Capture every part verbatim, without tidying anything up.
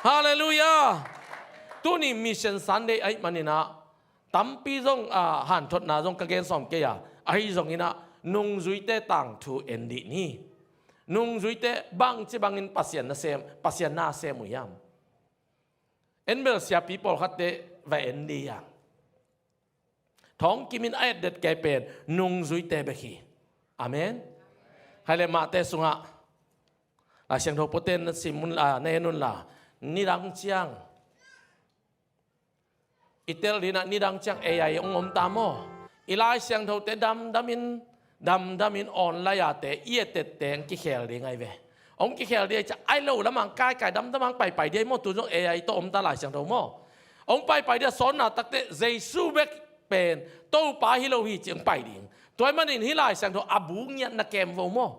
Halleluiah. Tuni Mission Sunday ahih manin ah tampi zong, ah, hanthotna zong ka gen sawm kei a, ahi zongin ah nungzuite tangthu en dih ni. Nungzuite bangci bangin Pasian na sem, Pasian na sem uh hiam? En bel siapi pawlkhatte va en dih hiam? Thawngkimin a etdet kei pen nungzuite bek hi. Amen. Khai le Mate sungah Lai Siangtho puaten na sim un la, na en un la, nidang ciang i tel dinah nidang ciang A I hong om ta maw? I Lai Siangthote damdamin, damdamin online ate i ettette hong kikhel ding ahi ve. Hong kikhel ding ahi ciah ai lo lamang kaikai damdamang paipai ding ahi maw? Tu zong A I tawh om ta Lai Siangtho maw? Hong paipai ding a sawnna takte Jesu bek pen Topa hi lo hi ci hong pai ding. Tua ahih manin hih Lai Siangtho a bu ngiatna kem vo maw?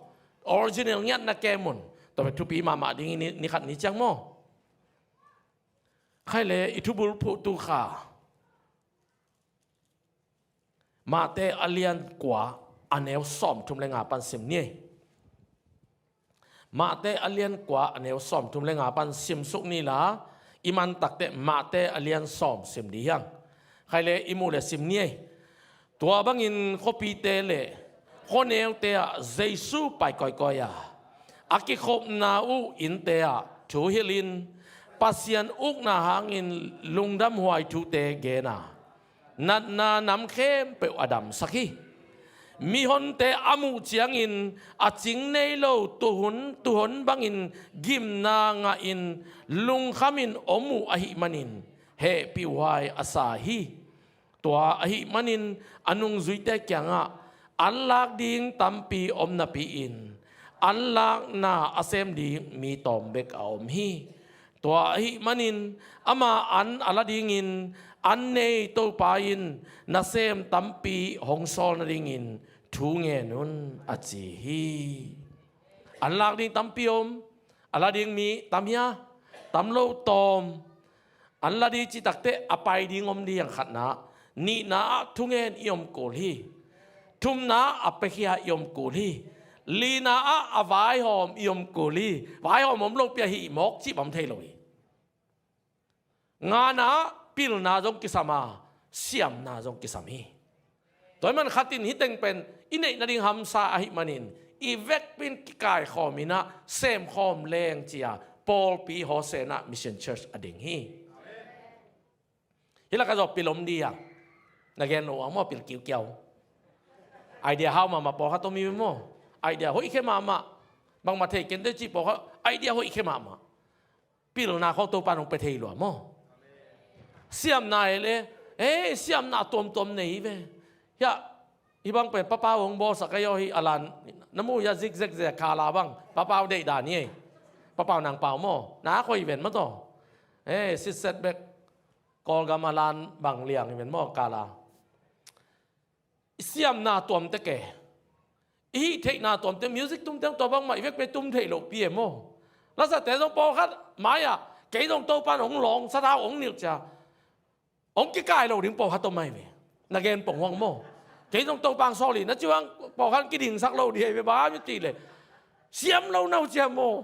Original ngiatna kem un. Tua bek thupi mahmah ding i ni, ni khat ni ciang maw? Khai le i thubulphuhtu kha Mate a lian kua a neu sawmthum le nga pan sim ni. Mate a lian kua a neu sawmthum le nga pan simsuk ni la, i mantakte Mate a lian sawm sim dih hiang. Khai le i muh le sim ni. Tua bangin khuapite le khuaneute ah Jesu pai kawikawi a, a kikhopna uh innte ah thu hilhin Pasian ukna hangin lungdamhuai thute gen a, natna nam khempeuh a damsak hi. Mihonte a muh ciangin a cing nei lo tuhun, tuhon bangin gimna ngahin lungkhamin om uh ahih manin hehpihhuai a sa hi. Tua ahih manin a nungzuite kiangah an lak ding tampi om napi-in an lakna a sem ding mi tawm bek a om hi. Tua ahih manin ama an a la dingin an nei Topa in nasem tampi hong sawl nadingin thu ngen un a ci hi. An lak ding tampi om, a la ding mi tam hia, tam lo tawm. An la ding cih takte a pai ding om ding a khatna, nihna ah thungen i om kul hi. Thumna ah a piakhia i om kul hi. Lina ah a vaihawm i om kul hi. Vaihawm om lopi a hih mawk cih bang thei lo hi. Ngana ah pilna zong kisam a, siamna zong kisam hi. Tua ahih man khatin hih teng pen i neih nading hamsa ahih manin i vekpi in kikaikhawm in ah semkhawm leng ci-a pawlpi Hosanna Mission Church a ding hi. Hih lakah zawh pil om ding a, na gen lo a maw, pil kiukiau. Idea hau mahmah pawlkhat om hi ve maw? Idea hoih khe mahmah. Bangmah thei kei inteh cih pawlkhat idea hoih khe mahmah. Pilna khawng Topa in hong pia thei lua maw? Siamna hi leh, eh, siamna tuamtuam nei hi ve. Hiah, hih bang pen Papa hong bawlsak ahi aw, hih a lan, na mu hiah zikzek zia kala bang Papa deih dan hi ei. Papa nang pau maw? Na khoi ven maw taw? Eh, sitset bek Kawlgam a lan bang liang hi ven maw kala? I siamna tuamte ke, i hih theihna tuamte, music tumte tua bangmah i vekpi tum theih lohpi e maw? Lasate zong pawlkhat mai-ah kei zong Topa in hong lawng, sathau hong nilh cia, hong kikai lo ding pawlkhat om ahi ve. Na gen pong huang maw? Kei zong Topa hong sawl hi na ci-a pawlkhat kidingsak lo ding ahi ve, bang hiam cih leh siam lo na uh cia maw?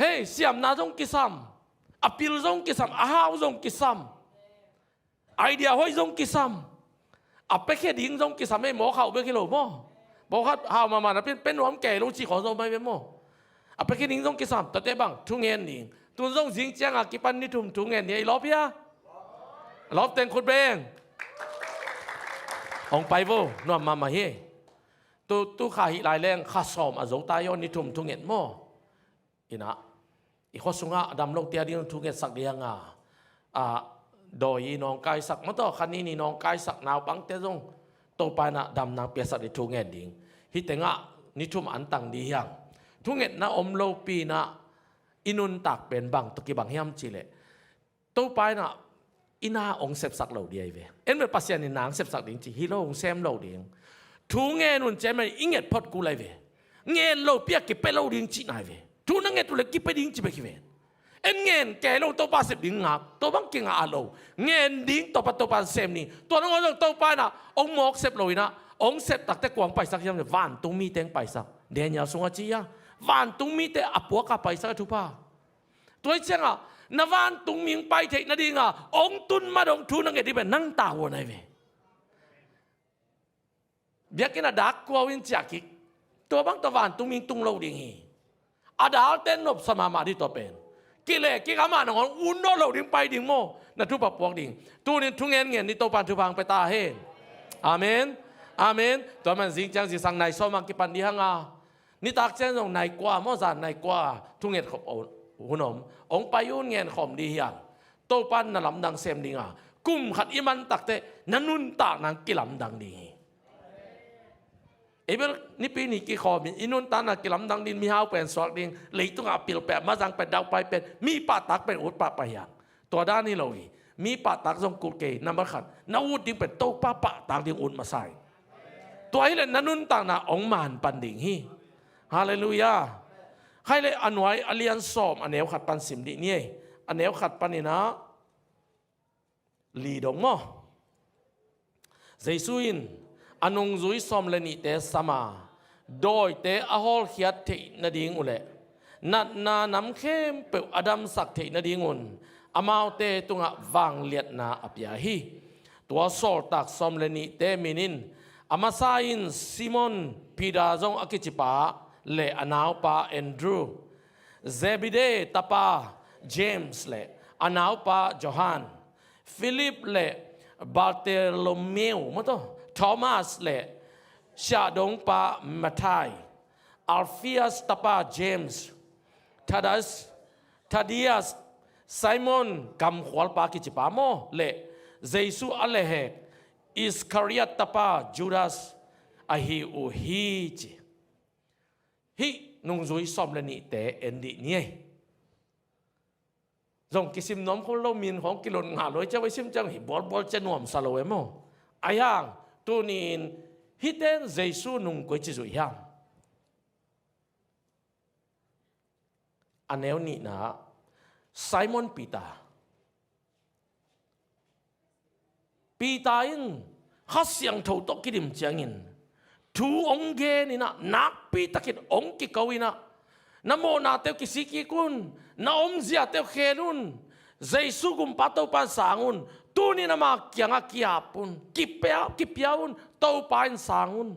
Hei, siamna zong kisam, a pil zong kisam, a hau zong kisam. Idea hoih zong kisam. A piakhia ding zong kisam ei, mawk hau bek hi lo maw? Mawk hau mahmah napi-in pia nuam kei lo cih khawng zong om ahi ve maw? A piakhia ding zong kisam, tuate bang thungen ding. Tun zong zing ciang a kipan ni thum thungen ding, i lawp hia? Lawp teng khut beng. Hong pai vo, nuam mahmah hi. Tu, tu kha hih lai leng kha sawm a zo ta hi aw, ni thum thungen maw? Inah, i khua sungah a dam lote a ding thu ngetsak ding a, a, dawi i nawngkaisak maw taw, kha nin i nawngkaisak naupangte zong Topa inah damna piasak ding thu ngen ding. Hih tengah ni thum an tang ding hiang. Thungetna om lopi inah i nuntak pen bang tawh kibang hiam cih leh, Topa inah i na hong sepsak lo ding ahi ve. En bel Pasian in na hong sepsak ding ci hi lo, hong sem lo ding. Thu ngen un ci-a i nget phot kul ahi ve. Ngen lopi a kipia lo ding cihna ahi ve. Thu na nget uh leh kipia ding ci bek hi ve. En ngen kei lo Topa sep ding ngak, tua bang kingah a lo. Ngen ding Topa, Topa sem ni. Tua nangawn zong Topa inah hong mawk sep lo inah, hong sep takte kua hong paisak hiam, vantung mite hong paisak. Daniel sungah ci a, vantung mite a puak a paisak a thupha. Tua hi ciangah Na vantung mi hong pai theih nadinga hong tun mah dong thu na nget dih pen nang tavuan ahi ve. Biakinn ah dak kua uh in ciah kik, tua bang tawh vantung mi hong tung lo ding hi. A dalte nopsa mahmah dih tua pen. Kileh kik, amah nangawn un nawn lo ding, pai ding maw, na thupha puak ding. Tuni in thungen ngen ni, Topa'n thupha hong pia ta hen. Amen. Amen. Tua man zing ciang zingsang nai sawm ah kipan dih hang a, nitak ciang zong nai kua maw, zan nai kua thunget khop hun om. Hong pai un, ngen khawm dih hi hang. Topa'n na lamdang sem ding a, kum khat i man takteh na nuntakna hong kilamdang ding hi. Ei bel Nipi ni kikhawm in, i nuntakna kilamdang ding, mihau pen suak ding, leitungah a pil pen, a mazang pen, daupai pen, mi pahtak pen ut pahpah hi hang. Tua dan hi lo hi. Mi pahtak zong kul kei, number khat na ut ding pen Topa pahtak ding ut masa hi. Tua hileh na nuntakna hong man pan ding hi. Halleluiah. Khaileh a nuai a lian sawm a neu khat pan sim dih ni ei. A neu khat panin ah li dong maw? Jesu in a nungzui sawm le nihte sam a, dawite a hawlkhiat theih nading uh leh natna nam khempeuh a damsak theih nadingun amaute tungah vangliatna a pia hi. Tua sawltak sawm le nihte min in, a masa in Simon Peter zong a kicipa le a naupa Andrew, Zebedee tapa James le a naupa Johan, Philip le Bartholomew, maw taw, Thomas le siahdongpa Matthai, Alphaeus tapa James, Thaddeus, Thaddeus, Simon gamkhualpa kicipa maw, le Jesu a lehhek Iskariot tapa Judas ahi uh hi, ci. Hih nungzui sawm le nihte en dih ni ei. Zong kisim nuam khol lo, min khawng kilon ngah lo, i cia vai sim ciang hi bualbual cia nuamsa lo e maw? Ahi hang tuni-in hihte in Jesu nung koi ci zuih hiam? A neu nihna, Simon Peter. Peter in Kha Siangtho tawh kidim ciangin thu hong gen in ah, nakpi takin hong kiko in ah, na mawhnate uh kisik kik un, na omziate uh khen un, Jesu Gumpa Topa in sang un, tuni in ama kiangah ki-ap un, kipia, kipia un, Topa in sang un,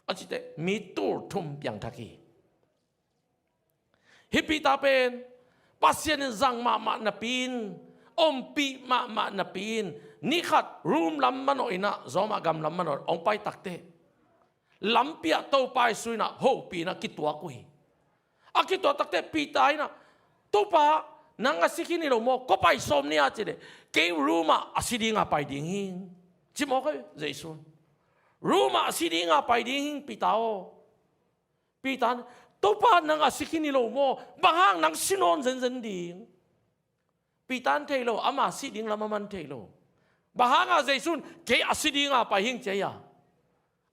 a cih teh mi tul thum piangthak hi. Hih Peter pen Pasian in zang mahmah napi-in, ompih mahmah napi-in, ni khat Rome lam manawh in ah, Roma gam lam manawh hong pai takteh, lampi ah Topa Jesu in ah hopih in ah kituak uh hi. A kituak takteh Peter in ah, "Topa, nang a si khin hi lo maw? Kua pai sawm ni a?" ci leh, "Kei Rome ah a si dinga pai ding hi," ci mawk hi Jesu. "Rome ah a si dinga pai ding hi, Peter aw." Peter in, "Topa, nang a si khin hi lo maw? Bang hang nang si nawn zenzen ding?" Peter in thei lo, ama sih ding lam a man thei lo. Bang hanga Jesu in kei a si dinga pai hing ci a,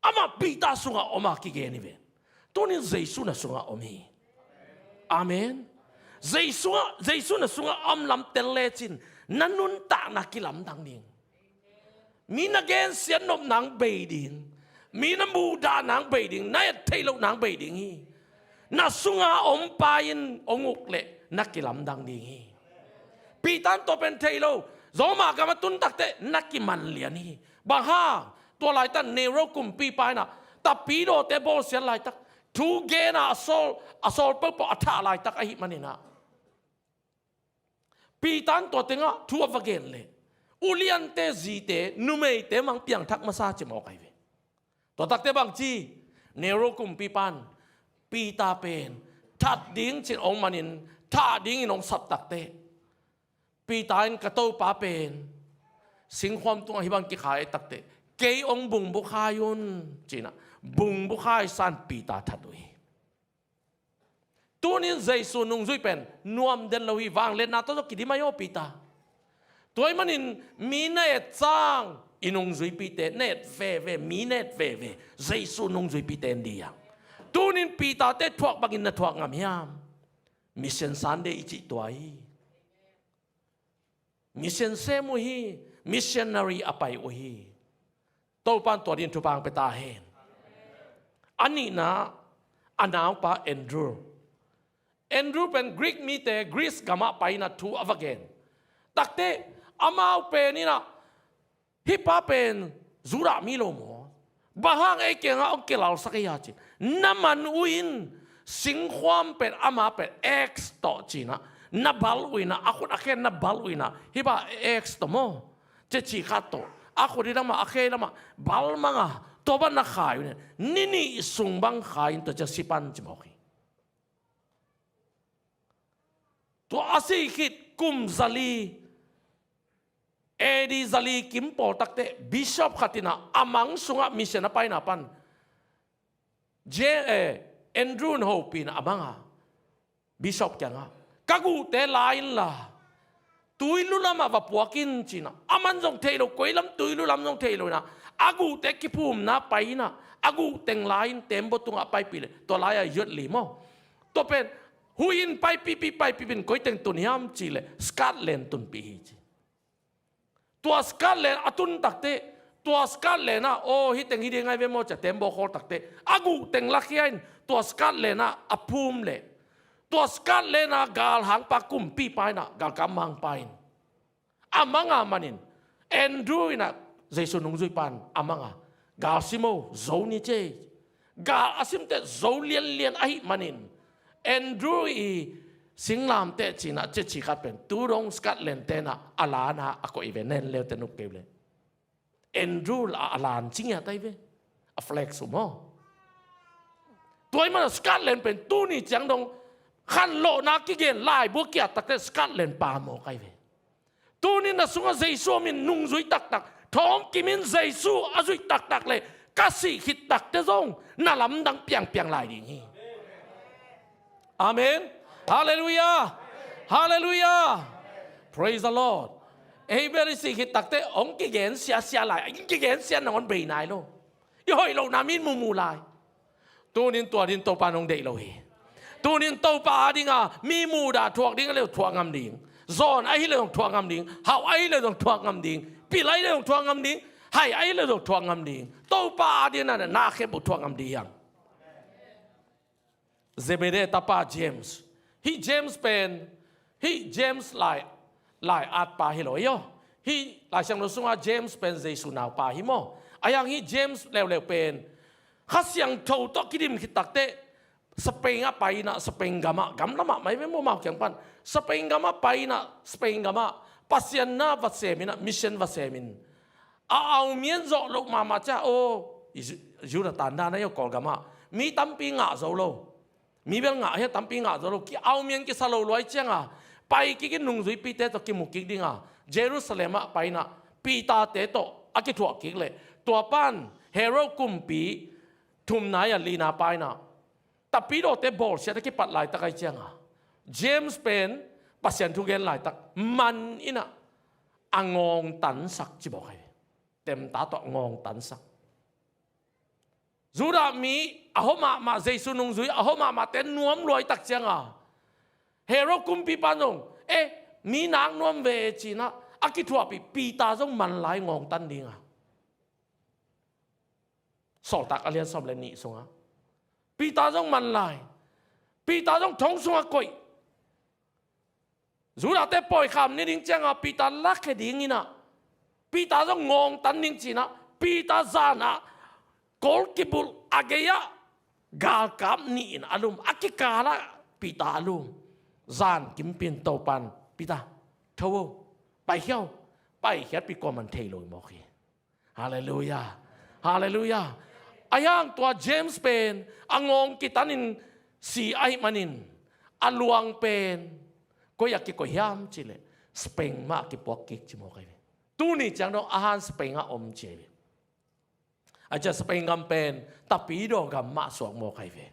amah Peter sungah om a kigen hi ve. Tunin Jesu na sungah om hi. Amen. Jesu, Jesu na sungah om lam tel lecin na nuntakna kilamdang ding. Mi na gensiat nop nang bei ding, mi na muhdah nang bei ding, na et theih loh nang bei ding hi. Na sunga om pa in hong uk leh na kilamdang ding hi. Peter in tua pen thei lo, Roma gam a tun takteh na kiman lian hi. Bang hang, tua laitak Nero kumpipa in ah tapidawte bawlsiat laitak, thu gen a a sawl, a sawl pohpoh a thah laitak ahih manin ah, Peter in tua tengah thu a va gen leh uliante zite, numeite mang piangthak masa ci mawk ahi ve. Tua takteh bangci, Nero kumpipa in Peter pen that ding cin hong manin, thah dingin hong sap takteh, Peter in, "Ka Topa pen singkhuam tungah hih bang kikhai takteh, kei hong bungbukhai un," ci-in ah bungbukhai sa-in Peter that uh hi. Tunin Jesu nungzui pen nuam den lo hi. Vangliatna tawh zong kidim ahi aw, Peter. Tua ahih manin mi na et ciang i nungzuipihte na et veve, mi na et veve, Jesu nungzuipihte en dih hang. Tunin Peter-te thuak bangin na thuak ngam hiam? Mission Sunday i cih tua hi. Mission sem uh hi, missionary a pai uh hi. Topa'n tua dingin thupha hong pia ta hen. A nihna, a naupa Andrew. Andrew pen Greek mite Greece gamah pai-in ah thu a va gen. Takte amau pen in ah, hih pa pen Judah mi lo maw? Bang hang ei kiangah hong kilalsak ei a ci. Na man uh in singkhuam pen ama pen X tawh ci-in ah, na bal uh in ah, a khut a khen na bal uh in ah, hih pa X tawh maw? Cia ci khat tawh a khut i lamah, a khe i lamah bal mang a, tua bang na khai uh in, ni nih sung bang khai in tua cia si pan ci mawk hi. Tua a si khit kum zali, A D zali kim pawl takte bishop khat in ah a mang sungah mission a paina pan Je-, eh, Andrew in hopih in ah a mang a, bishop kiangah, ka guhte la inla, tuilu lamah va puak in ci-in ah, aman zong thei lo, koi lam tuilu lam zong thei lo in ah, a guhte kiphumna pai in ah, a guh teng la-in tembaw tungah paipih leh, tua lai-a yot li maw? Tua pen huih in paipihpih, paipihpih in koi teng tun hiam cih leh Scotland tunpih hi ci. Tua Scotland a tun takte, tua Scotland ah, aw, hih teng hi ding ahi ve maw cia tembaw khawl takte, a guh teng lakhia in tua Scotland ah a phum leh, tua Scotland ah galhangpa kumpipa in ah, galkap mangpa in a mang a manin, Andrew in ah, Jesu nungzuipa in a mang a, gal sim o, zo ni ci ei. Gal a simte zo lianlian ahih manin, Andrew i singlamteh ci-in ah cia ci khat pen tu dong Scotland te in ah a lan a a koih ve, nen leute nup kei uh leh. Andrew la a lan ci ngiat ahi ve. A flag sum aw. Tua ahih manin Scotland pen tuni ciang dong khanlawhna kigen laibu a kiat takte Scotland pa mawk ahi ve. Tuni na sungah Jesu om in nungzui taktak, thawngkim in Jesu a zuih taktak leh ka sih khit takte zong na lamdang piangpiang lai ding hi. Amen. Halleluiah. Halleluiah. Praise the Lord. Abel i sih khit takte hong kigen siasia lai, hong kigen sia nangawn bei nai lo. I hoih lohna mi in mumu lai. Tunin tua ding Topa in hong deih lo hi. Tunin Topa a dinga mi mudah thuak ding a leh thuak ngam ding. Zawn ahi leh zong thuak ngam ding. Hauh ahi leh zong thuak ngam ding. Pil ahi leh zong thuak ngam ding. Hai ahi leh zong thuak ngam ding. Topa a dingin na khempeuh thuak ngam ding hiam? Zebedee tapa James. Hih James pen, hih James lai, lai-atpa hi lo hi aw. Hih Lai Siangtho sungah James pen Jesu naupa hi maw? Ahi hang hih James leuleu pen Kha Siangtho tawh kidim khit takte Spain ah pai in ah, Spain gamah, gam lamah mai ve maw, amau kiang pan. Spain gamah pai in ah, Spain gamah Pasian na va sem in ah, mission va sem in. A au mian zawh loh mahmah ciang, aw, i Ju-, Judah tandan ahi aw, Kawlgam ah mi tampi ngah zo lo. Mi bel ngah hi a, tampi ngah zo lo. Ki au mian kisa lo luai ciang a, pai kik in nungzuipite tawh kimu kik ding a, Jerusalem ah pai in ah Peter-te tawh a kithuah kik leh, tua pan Herod kumpi thumna a lina pa in ah, tapidaw-te bawlsiat a kipat laitak ahi ciang a, James pen Pasian thu gen laitak man in ah, a ngawngtansak ci mawk ahi ve. Temta tawh a ngawngtansak. Judah mi a hua mahmah, Jesu nungzui a hua mahmahte nuam luaitak ciang a, Herod kumpipa in zong, eh, mi nak nuam ve ci in ah a kithuahpih Peter zong man lai ngawngtan ding a. Sawltak a lian sawm le nih sungah Peter zong man lai. Peter zong thong sungah koih. Judah-te pawikham ni ding ciang a Peter lakhia ding in ah, Peter zong ngawngtan ding ci in ah, Peter zan ah kol kibulh, a gei ah galkap nih in a lum, a kikal ah Peter a lum. Zan kimpi in Topa in, Peter, tho o, paikhia o. Paikhiatpih kuaman thei lo hi mawk hi. Halleluiah. Halleluiah. Ahi hang tua James pen a ngawng kitanin si ahih manin, a luang pen koi ah kikoih hiam cih leh Spain mah a kipuak kik ci mawk ahi ve. Tuni ciang dong a han Spain ah om ci ahi ve. A cia Spain gam pen tapidaw gam mah suak mawk ahi ve.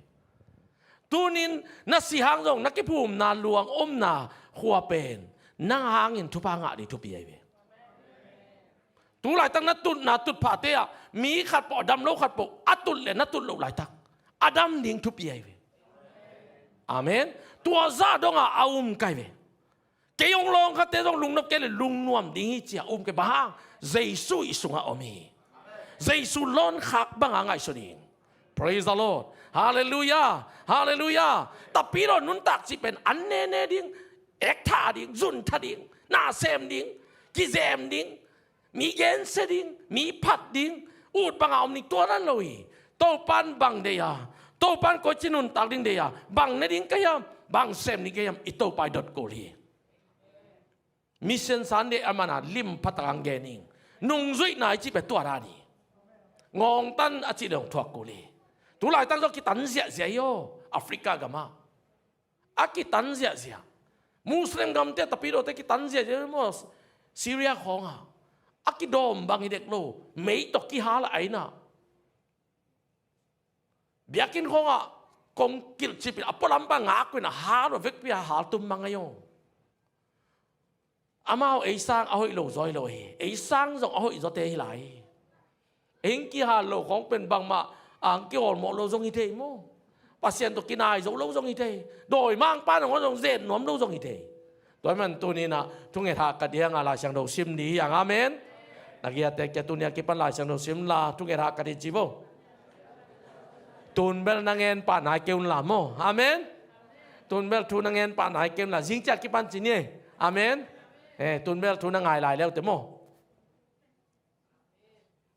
Tunin na si hang zong na kiphumna luang omna khua pen nang hangin thupha ngah ding thupi ahi ve. Tu laitak na tutna tutphahte ah mi khatpeuh, a dam lo khatpeuh a tut leh na tut loh laitak a dam ding thupi ahi ve. Amen. Tua zah dongah a um ka hi ve. Kei hong lawng khatte zong lungnop kei leh lungnuam ding hi ci-a um kei, bang hang Jesu i sungah om hi. Jesu lawnkhak banga ngaihsun ing. Praise the Lord. Halleluiah. Halleluiah. Tapidaw nuntak cih pen an nene ding, ektha ding, zuntha ding, nasem ding, kizem ding, mi gensia ding, mi phat ding, ut banga om ding, tua nan lo hi. Topan bang deih a, Topan koici nuntak ding deih a, bang ne ding ka hiam, bang sem ding ka hiam, i Topa i dot kul hi. Mission Sunday a mana lim phatak ang gen ing. Nungzuihna i cih pen tua dan hi. Ngawngtan a cih le hong thuak kul hi. Tulaitak zong kitan ziahziah hi aw, Africa gamah. A kitan ziahziah. Muslim gamte tapidawte kitan ziahziah hi maw, Syria khawngah. A kidawm bang hi dek lo. Mei tawh kihal a aina. Biakinn khawngah kong kilh cipin a pualam bang ngak uh in a hal uh vekpi a hal tum mang ahi aw. Amau ei sang a hoih lo zaw hi lo hi. Ei sang zong a hoih zawte hi lai hi. Ei hing kihal lo khawng pen bangmah ang kihawlmawh lo zong hi thei maw? Pasian tawh kinai zo lo zong hi thei. Dawimangpa nangawn zong zen nuam lo zong hi thei. Tua hi man tuni-in ah thunget hah ka ding a, Lai Siangtho sim ding hi hang. Amen. Na giate kia tuni a kipan Lai Siangtho sim la, thunget hah ka ding ci vo. Tun bel na ngen pah nai kei un la maw. Amen. Tun bel thu na ngen pah nai kei un la. Zing ciang kipan ci ni. Amen. Eh, tun bel thu na ngai lai leute maw.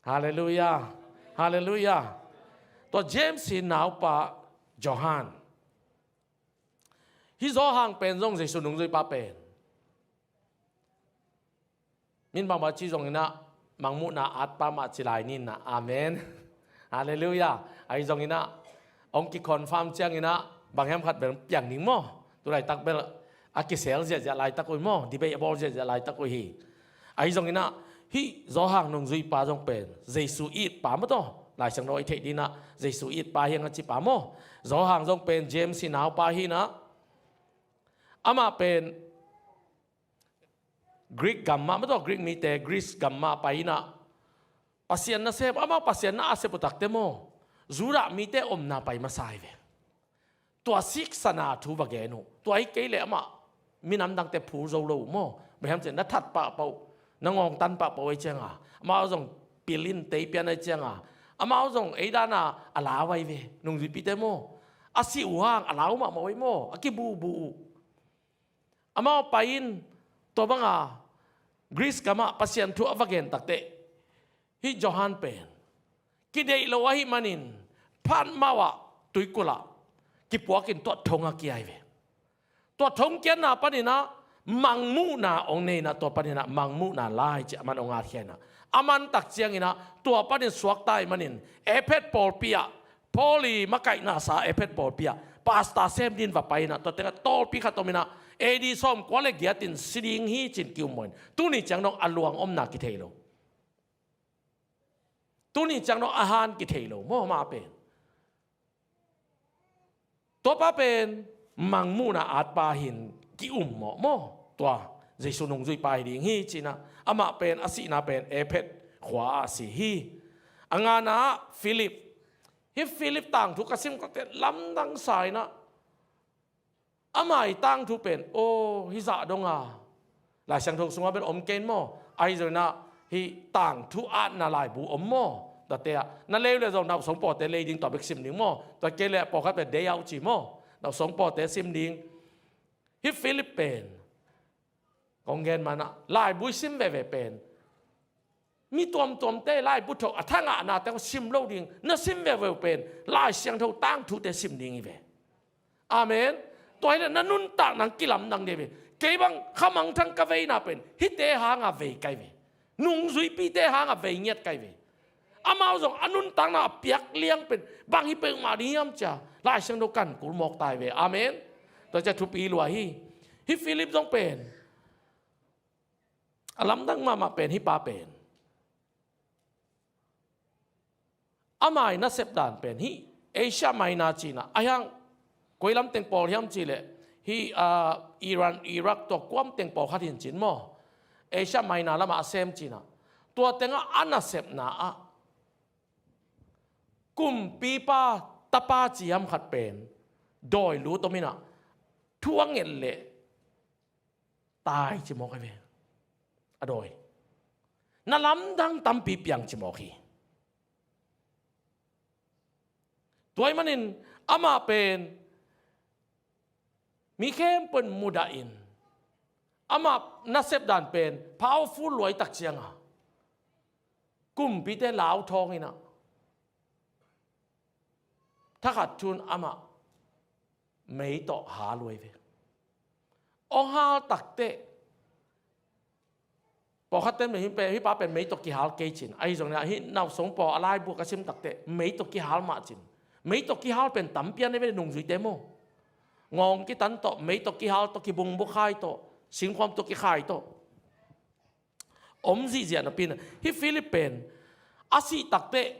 Halleluiah. Halleluiah. Tua James hi naupa Johan. Hih Johan pen zong Jesu nungzuipa pen. Min bangmah ci zongin ah mangmuhna atpa mah ci lai ni in ah. Amen. Halleluiah. Ahi zongin ah hong kiconfirm ciangin ah bang hiam khat bel piang ding maw? Tulaitak bel a kisel ziahziah laitak uh hi maw? Debate a bawl ziahziah laitak uh hi. Ahi zongin ah hih Johan nungzuipa zong pen Jesu itpa maw taw. Lai Siangtho i theih ding in ah Jesu itpa hi hang a cipa maw? Johan zong pen James hi naupa hi in ah, amah pen Greek gam mah, mataw, Greek mite Greece gam mah pai in ah, Pasian nasem, amah Pasian na a sep uh takte maw, Judah mite omna pai masa hi ve. Tua siksana thu va gen uh. Tua hi kei leh amah minam dangte phul zo lo uh maw. Bang hiam cih leh na that pahpah uh, na ngawngtan pahpah uh ahih ciangin, amau zong pil in tei pian ahih ciangin, amau zong ei dan a a lau ahi ve, nungzuipite maw. A sih uh hang a lau mahmah uh hi maw, a kibuhbuh uh. Amau pai in, tua banga Greece gamah Pasian thu a va gen takteh, hih Johan pen kideih lo ahih manin Patmos ah tuikulh ah kipuak in tua thong a kia hi ve. Tua thong kiatna panin ah mangmuhna hong nei in ah, tua panin ah mangmuhna lai ci-a aman hong atkhia in ah, a man tak ciangin ah tua panin suakta ahih manin Ephet pawlpi ah Paul i makaihna sa Ephet pawlpi ah pastor sem dingin va pai in ah, tua tengah tawlpi khat om in ah, A D sawmkua le giat in si ding hi ci-in ki-ummawh in, tuni ciang dong a luang omna kithei lo. Tuni ciang dong a han kithei lo maw, amah pen. Tuapa pen mangmuhna atpa hi-in ki-ummawh maw. Tua Jesu nungzuipa hi ding hi ci-in ah, amah pen a sihna pen Ephet khua ah a si hi. A ngana ah Philip. Hih Philip tangthu ka sim ka teh lamdang sa in ah, ama i tangthu pen, aw, hih zah dong a Lai Siangtho sungah bel om kei in maw. Ahi zongin ah hih tangthu atna laibu om maw. Tuate ah na lei uh leh zong na sawngpawhte lei ding, tua bek sim ding maw. Tua kei leh pawlkhat pen day out ci maw, na sawngpawhte sim ding. Hih Philip pen kong gen man ah, laibu i sim veve pen, mi tuamtuamte laibu thawh a thangahnate kong sim lo ding, na sim veve uh pen Lai Siangtho tangthute sim ding hi ve. Amen. Tua hi leh na nuntakna kilamdang ding hi ve. Kei bang Kha Mangthang ka veina pen hihte hanga vei ka hi ve. Nungzuipite hanga vei ngiat ka hi ve. Amau zong a nuntakna a piak liang pen bang hi peuhmah ding hiam ci-a Lai Siangtho kan kulmawk ta hi ve. Amen. Tua ciang thupi lua hi. Hih Philip zong pen a lamdang mahmah pen hih pa pen, ama i nasep dan pen hih Asia Minor ci-in ah, ahi hang koi lam teng pawl hiam cih leh hih, ah, Iran, Iraq, tua kuam teng pawlkhat hi-in cin maw, Asia Minor lamah a sem ci-in ah, tua tengah a nasepna ah kumpipa tapa ci hiam khat pen dawi lut om in ah, thu a nget leh tai ci mawk hi ve. A dawi, na lamdang tampi piang ci mawk hi. Tua ahih manin amah pen mi khempeuh in mudah in, amah nasep dan pen powerful luai tak cianga kumpite lau thawng inah thakhat thun amah mei tawh hal luai ve. Ong hal takteh pawlkhat ten hih pa pen mei tawh kihal kei cin, ahi zongin ah hih nausong pawl a laibu ka sim takteh mei tawh kihal mah cin. Mei tawh kihal pen tampi a nei ve nungzuite maw. Ngawng kitan tawh, mei tawh kihal tawh, kibungbuk khai tawh, singkhuam tawh kikhai tawh om zihziah napi-in ah hih Philip pen a sih takteh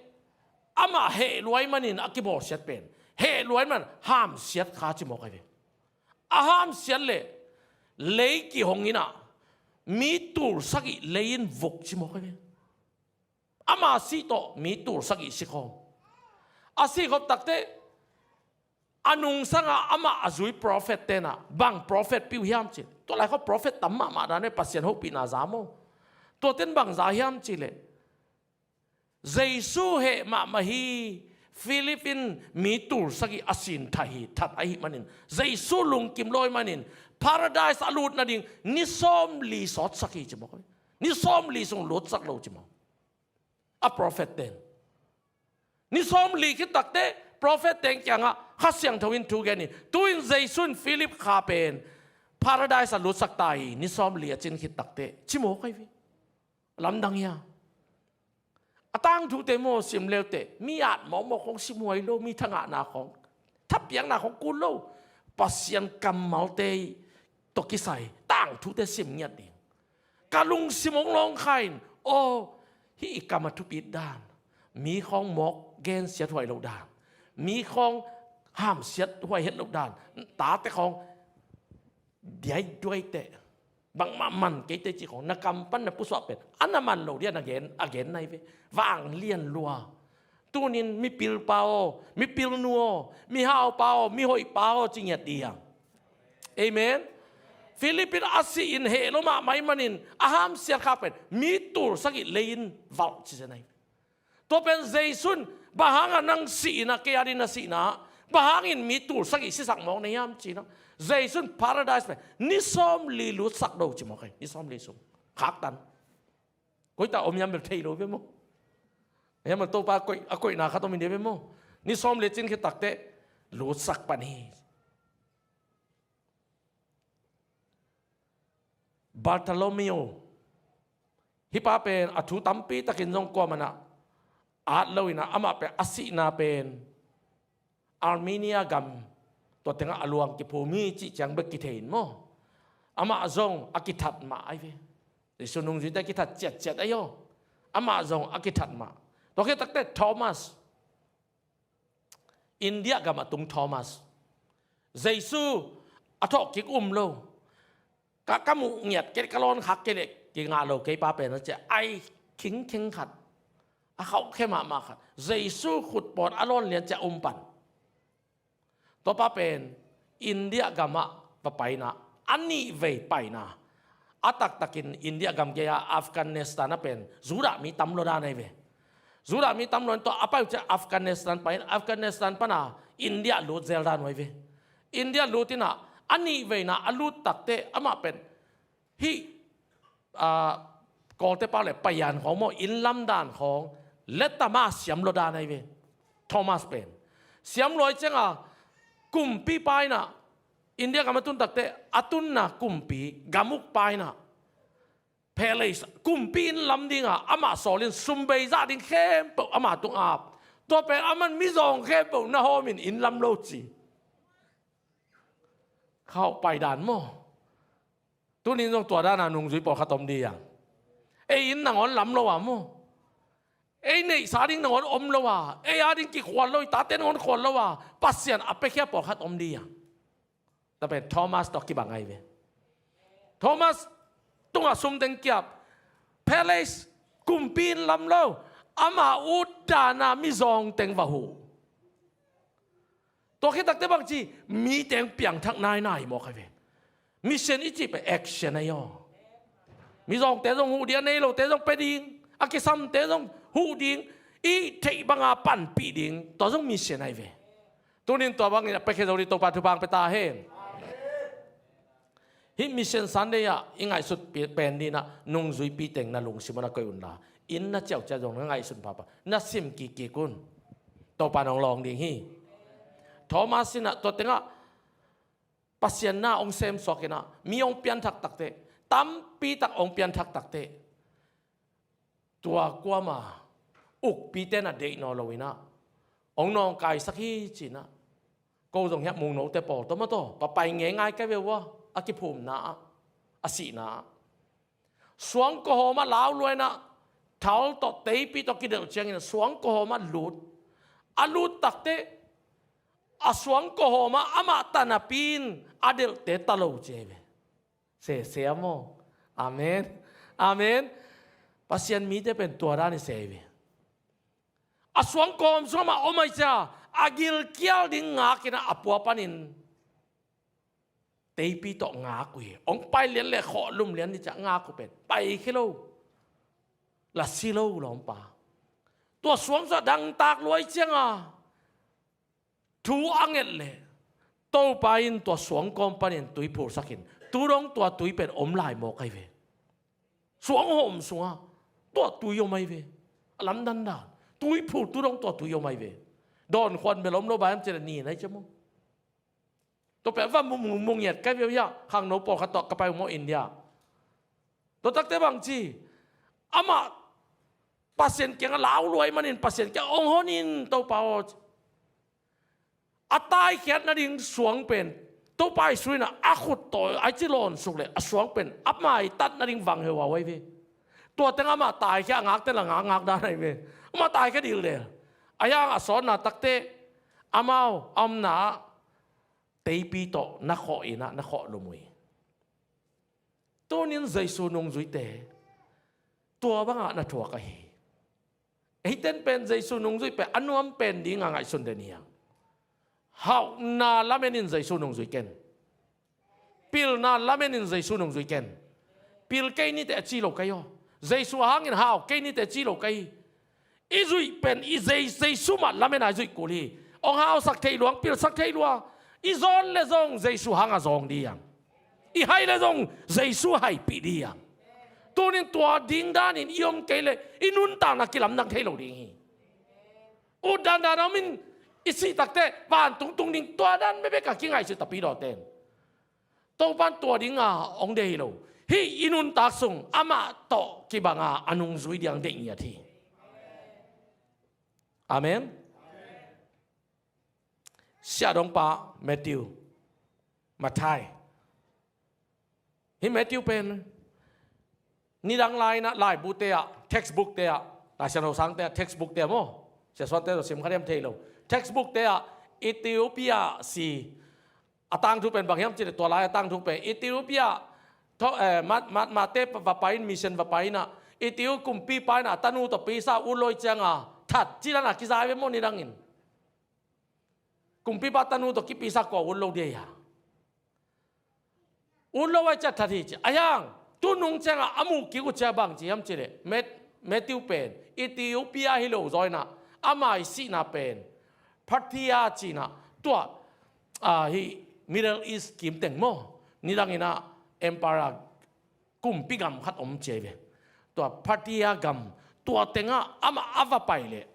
amah heh luai manin a kibawlsiat pen, heh luai man hamsiat kha ci mawk ahi ve. A hamsiat leh lei kihong inah mi tul sagih lei in vuk ci mawk ahi ve. Ama sih tawh mi tul sagih sikhawm. A sihkhop takteh a nungsanga amah a zui prophet tenah bang prophet piu hiam cin. Tua laikhawng prophet tam mahmah dan ve, Pasian hopihna za maw. Tuaten bang za hiam cihleh Jesu heh mahmah hi. Philip in mi tul sagih a sin thah hi, that ahih manin Jesu lungkim lo ahih manin Paradise a lut nading ni sawmli sawtsak hi ci mawk. Ni sawmli sung lutsak lo ci mawk a prophet ten. Ni sawmli khit takteh prophet ten kiangah Kha Siangtho in thu gen hi. Tu-in Jesu in Philip kha pen Paradise a lutsak ta hi, ni sawmli a cin khit takteh ci mawk ahi ve. Lamdang hia? A tangthute maw sim leuteh mi at mawkmawk khong sim huai lo, mi thangahna khong, thapiakna khong kul lo. Pasian kammalte tawh kisai tangthute sim ngiat ding. Ka lungsim hong lawng kha in, aw, hih i kam a thupit dan, mi khawng mawk gensiat huai loh dan, mi khawng hamsiat huai het loh dan, tate khawng diaiduai teh, bangmah man kei teh cih khawng na kam pan na pusuah pen a na man lo dih a na gen, a gen nai ve. Vanglian lua. Tunin mipil pa aw, mipil nu aw, mihau pa aw, mihoih pa aw ci ngiat dih a. Amen. Philip in a sih in heh lo mahmah ahih manin a hamsiat khak pen mi tul sagih lei in valh ci zen ahi. Tua pen Jesu in bang hangah nang sih inah kei a ding na sihna, bang hangin mi tul sagih sisak mawk na hiam ci inah Jesu in Paradise pen ni sawmli lutsak do ci mawk ahi. Ni sawmli sung khaktan. Koitak om hiam bel thei lo ve maw. Hiam bel Topa a koih, a koihna khat om hi ding ve maw. Ni sawmli cin khit takteh lutsak pan hi. Bartholomew, hih pa pen a thu tampi takin zong kuamah in ah at lo inah amah pen a sihna pen Armenia gam tua tengah a luang kiphum hi cih ciang bek kithei in maw. Amah zong a kithat mah ahi ve. Jesu nungzuite kithat ciatciat ahi aw. Amah zong a kithat mah. Tua khit takteh Thomas, India gam a tung Thomas. Jesu a thawhkik um lo. Ka, ka muh ngiat kei, ka lawn khak kei leh kingah lo kei pa pen a ciah ai khingkheng khat, a khauhkhe mahmah khat, Jesu khutpawt a lawn lian ciah um pan. Tua pa pen India gamah va paina, a nihvei paina. A taktakin India gam gei-a Afghanistan ah pen Judah mi tam lua dan ahi ve. Judah mi tam lua in tua a pai uh ciah Afghanistan pai in, Afghanistan pana India lut zel dan uh ahi ve. India lut inah a nihveina a lut takteh amah pen hih, ah, Kawlte pau leh payan khawng maw, inn lamdan khawng lettama siam lua dan ahi ve. Thomas pen siam lua ahih cianga kumpipa inah, India gam a tun takteh a tunna kumpi, gam ukpa inah palace, kumpi inn lam dinga amah sawl in sum bei zah ding khempeuh ama tung ap. Tua pen aman mizawng khempeuh na hawmin inn lam lo ci. Khauh paidan maw. Tunin zong tua dana nungzui pawlkhat om dih a. Ei inn nangawn lam lo a maw. Ei neihsa ding nangawn om lo a. Ei a ding kikhual lo, i tate nangawn khual lo a. Pasian a piakhia pawlkhat om dih a. Tua pen Thomas tawh kibang ahi ve. Thomas tungah sum teng kiap. Palace, kumpi inn lam lo. Ama ut dana mizawng teng va huh. Tua khit takteh bangci, mi teng piangthak nainai mawk ahi ve. Mission i cih pen action ahi aw. Mizawngte zong huh ding, a nei lote zong pia ding, a kisamte zong huh ding, i theih banga panpih ding, tua zong mission ahi ve. Tunin tua bangin a piakhia zo ding Topa thupha hong pia ta hen. Hih Mission Sunday ah i ngaihsut pi-, pen ding ah nungzuipi teng na lungsim ah na koih unla, inn na ciauh ciat zong na ngaihsun pahpah, na sim kikkik un. Topa in hong lawng ding hi. Thomas in ah tua tengah Pasian na hong semsuak in ah mi hong pianthak takteh, tampi tak hong pianthak takteh, tua kuamah ukpite na deih nawn lo in ah hong nawngkaisak hi ci-in ah. Ko zong hiah Mungnote pawl tawh maw, tawh va pai ngeingai ka hi ve ua, a kiphumna ah, a sihna ah. Suangkua hawm ah lau lua in ah thal tawh teipi tawh kidelh ciangin suangkua hawm ah lut. A lut takteh a suangkua hawm ah amah ta napi in a delhte ta lo ci hi ve. Sese a maw. Amen. Amen. Pasian mite pen tua dan i se hi ve. A suangkua hawm sungah mah om ahih ciang a gilkial ding ngak in ah a pua panin teipi tawh ngak uh hi. Hong pai lian leh khawhlum lian ni ciah ngak uh pen paikhia lo, la si lo lawmpa. Tua suang sungah dangtak lua ahih ciangin thu a nget leh Topa in tua suangkua hawm panin tui phursak in, tu dong tua tui pen om lai mawk ahi ve. Suang hawm sungah tua tui om ahi ve. A lamdang dan tui phur tu dong tua tui om ahi ve. Dawnkhuan bel om lo, bang hiam cih leh nin ahi ciang maw. Tua pen va mu, mu, mu ngiat ka hi ve uh hiah, khangno pawlkhat tawh ka pai uh maw India. Tua takteh bang ci, amah Pasian kiangah lau lua ahih manin Pasian kiangah hong hon in Topa aw. A taikhiat nading suang pen Topa Jesu in ah a khut tawh a ci lawnsuk leh a suang pen a maitat nading vang heuhau ahi ve. Tua teng amah taikhia, a ngakte la ngakngak dan ahi ve. Amah taikhia dildel. Ahi hang a sawtna takteh amau a omna ah teipi tawh na khawh in ah na khawhlum uh hi. Tunin Jesu nungzuite tua bangah na thuak ahi. Eiten pen Jesu nungzui pen a nuam pen dingah ngaihsun den hi hang. Hauhna lamen in Jesu nungzui ken. Pilna lamen in Jesu nungzui ken. Pil kei ni teh a ci lo ka hi aw. Jesu a hangin hau kei ni teh a ci lo ka hi. I zuih pen i Jei-, Jesu mah lamen a i zuih kul hi. Hong hausak thei lua, hong pilsak thei lua. I zawn leh zong Jesu hangah zawng ding hi hang. I hai leh zong Jesu haipih ding hi hang. Tunin tua ding danin i om kei leh i nuntakna kilamdang thei lo ding hi. Ut dandan a om in i sih takteh vantung tung ding, tua dan bekbek a kingaihsut a pi dawten. Topa in tua dingah hong deih hi lo. Hih i nuntak sung amah tawh kibanga a nungzui ding deih ngiat hi. Amen. Siahdongpa Matthew, Matthai. Hih Matthew pen nidang lai-in ah laibute ah, textbookte ah, Lai Siangtho sangte ah, textbookte ah maw, Sia Suante tawh sim kha diam thei lo. Textbookte ah Ethiopia si a tangthu pen bang hiam cih leh, tua lai a tangthu pen Ethiopia tho-, eh, Mat-, Mat-, Mate va pai in, mission va pai in ah, Ethiopia kumpipa in ah a tanu tawh pisa ut lo ahih ciangin that cih dan a kiza hi ve maw nidangin. Kumpipa tanu tawh kipisa kua ut lo ding a hi a. Ut lo ahih ciang that hi ci. Ahi hang tu nung ciangah a muh kik uh ciang bang ci hiam cih leh, Mat-, Matthew pen Ethiopia hi lo zaw in ah, ama i sihna pen Parthia ci-in ah, tua, ah, hih Middle East kim teng maw, nidangin ah emperor, kumpi gam khat om ci hi ve. Tua Parthia gam, tua tengah amah a va pai leh,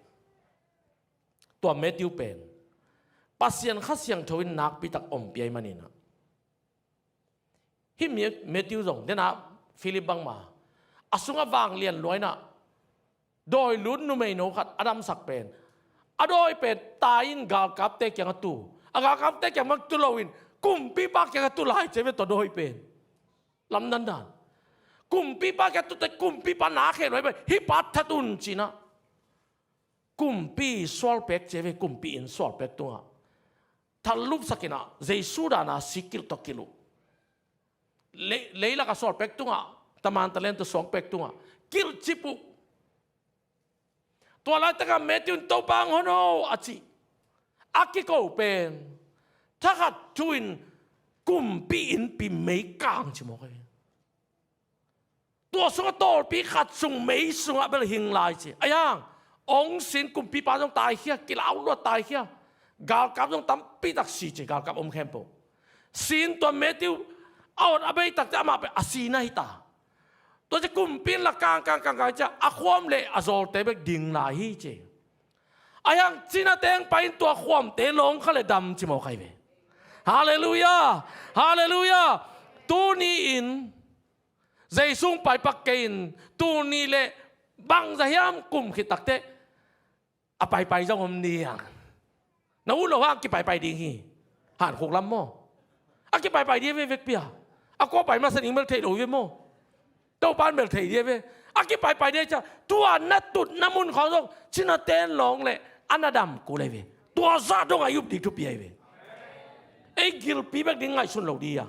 tua Matthew pen Pasian Kha Siangtho in nakpi tak ompih ahih manin ah, hih Mi-, Matthew zong, den ah Philip bangmah, a sungah vanglian lua in ah, dawi lut numeino khat a damsak pen, a dawi pen tai-in galkapte kiangah tu, a galkapte kiangah tu loin kumpipa kiangah tu lai ci hi ve tua dawi pen. Lamdang dan. Kumpipa kiangah tu teh kumpipa na khe lua hi ve, hih pa that un ci-in ah. Kumpi sual pek ci hi ve, kumpi inn sual pek tungah thal lupsak in ah, Jesu dan a si kilh tawh kilh uh. Lei, leilak a sual pek tungah, taman talent tawh suang pek tungah kilhcip uh. Tua laitakah Matthew in Topa hong hon aw a cih, a kiko pen thakhat thu-in kumpi innpi meikang ci mawk hi. Tua sungah tawlpi khat sung mei sungah bel hing lai ci. Ahi hang hong sin kumpipa zong taikhia, kilau lua taikhia. Galkap zong tampi tak si ci, galkap om khempeuh. Sin tua Matthew a ot a bei takte amah pen a sina hi ta. Tua ci kumpi in la kang kang kang kang cia a khuam le a zawlte bek ding lai hi ci. A hiang cina teng pai in tua khuamte lawng kha le dam ci mawk ai ve. Halleluiah. Halleluiah. Tuni in Jesu pai pak kei in, tuni le bangza hiam kum khit takte a paipai zong om ni a. Na ut lo hang kipaipai ding hi. Han khuk lam maw? A kipaipai ding ve vekpi a. A kua pai masa ning mel thei lo ve maw? Topa in mel thei ding ve. A kipaipai ding cia tua na tut na mun khawng zong cina ten lawng le a na dam kul ai ve. Tua zah dong a i up ding thupi ai ve. Ei gilpi bek ding ngaihsun lo ding a.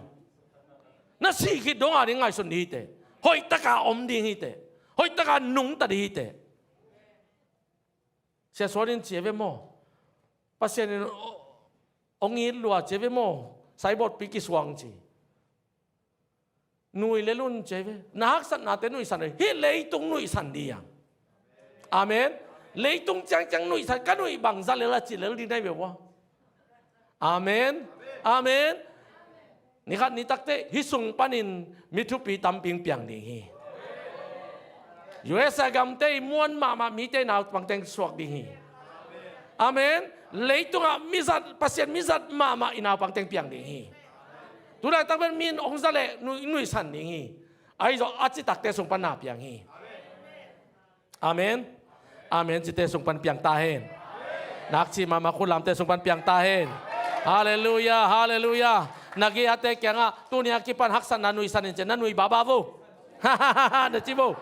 Na sih khit dong a ding ngaihsun ding hi te. Hoih taka om ding hi te. Hoih taka nungta ding hi te. Sia suan in ci a ve maw? Pasian in ong it lua ci a ve maw? Saibawtpi kisuang ci. Nui le lun ci a ve. Na haksatnate nuihsan hi, leitung nuihsan ding a. Amen. Leitung ciangciang nuihsan, ka nuih bangza lel a ci lel ding nai ve ua. Amen. Amen. Ni khat ni takte hih sung panin mi thupi tampi piang ding hi. U S A gamte i muan mahmah mite naupang teng suak ding hi. Amen. Leitungah mizat, Pasian mizat mahmah i naupang teng piang ding hi. Tulaitak pen mi in ong za le nui, nuihsan ding hi. Ahi zong a citakte sung pan na piang hi. Amen. Amen. Cite sung pan piang ta hen. Nakci mahmah khut lamte sung pan piang ta hen. Halleluiah. Halleluiah. Na gei-ate kiangah tuni a kipan haksatna nuihsan in ci a, na nui baba vo. Na ci vo.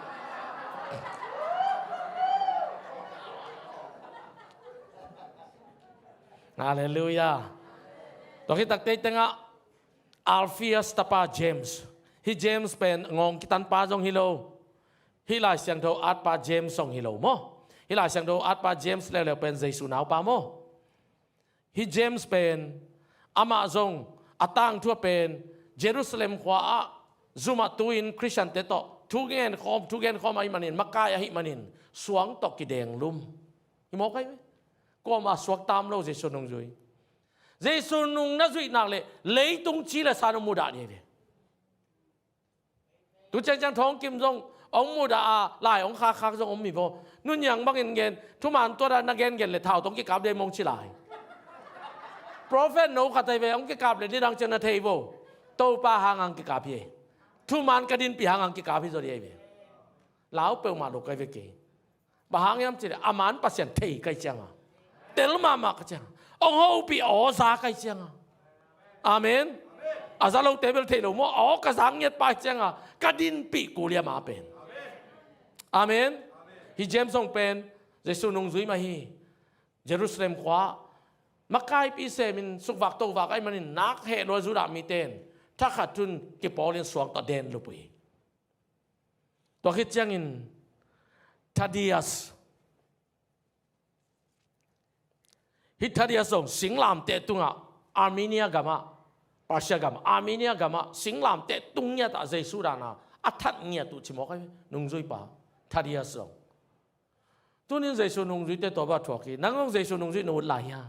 Halleluiah. Tua khit takte tengah Alphaeus tapa James. Hih James pen ngawng kitanpa zong hi lo. Hih Lai Siangtho atpa James zong hi lo maw? Hih Lai Siangtho atpa James leuleu pen Jesu naupa maw? Hih James pen amah zong a tangthu a pen Jerusalem khua ah zumah tu-in Khristiante tawh thu genkhawm, thu genkhawm ahih manin, makai ahih manin suang tawh kidenglum. Hi mawk ai ve. Kuamah suak tam lo Jesu nungzui. Jesu nung na zuih nak leh leitung ci le san hong mudah ding hi ve. Tu ciangciang thawngkim zong hong mudah a, lai hong khakkhak zong om hi vo. Nuniang bangin gen, thuman tuat a na gengen le thau tawh hong kikap ding mong ci lai. Prophet no khat hi ve, hong kikap le nidang ciang na thei vo. Topa hang hong kikap hi. Thuman ka dinpih hang hong kikap hi zaw ding hi ve. Lau peuhmah lo kai ve kei. Bang hang hiam cih leh a man Pasian thei kai cianga, tel mahmah kai cianga, hong hopih aw za kai cianga. Amen. A za lote bel thei lo maw, aw ka za ngiat pai cianga ka dinpih kul hi a ma pen. Amen. Hih James zong pen Jesu nungzui mah hi. Jerusalem khua makaipi semin sukvak tovak ahih manin nak heh lua Judah mite in thakhat thun kipawlin suang tawh den lup uh hi. Tua khit ciangin Thaddeus, hih Thaddeus zong singlamteh tungah Armenia gamah, Persia gamah, Armenia gamah singlamteh tung ngiatah Jesu dana a that ngiat uh ci mawk ai ve, nungzuipa Thaddeus zong. Tunin Jesu nungzuite tua bang thuak hi. Nang zong Jesu nungzui na ut lai hia?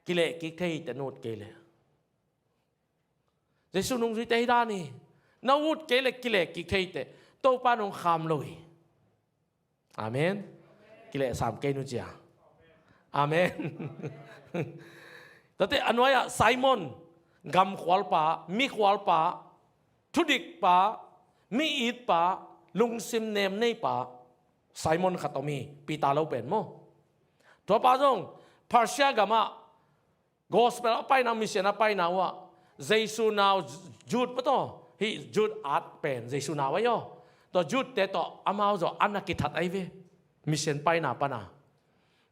Kilehkik thei hi teh na ut kei leh. Jesu nungzuite hi dan hi. Na ut kei leh kilehkik thei hi teh. Topa nong kham lo hi. Amen. Kilehsam kei nu cia. Amen. Tate a nuai-ah Simon, gamkhualpa, mikhualpa, thudikpa, mi-itpa, lungsim nemneipa, Simon khat om hi, Peter lo pen maw. Tuapa zong Persia gamah gospel a paina, mission a paina uhah Jesu nau Jude maw taw, hih Jude at pen Jesu nau ahi aw. Tua Jude-te tawh amau zaw a na kithat ahi ve, mission paina pana.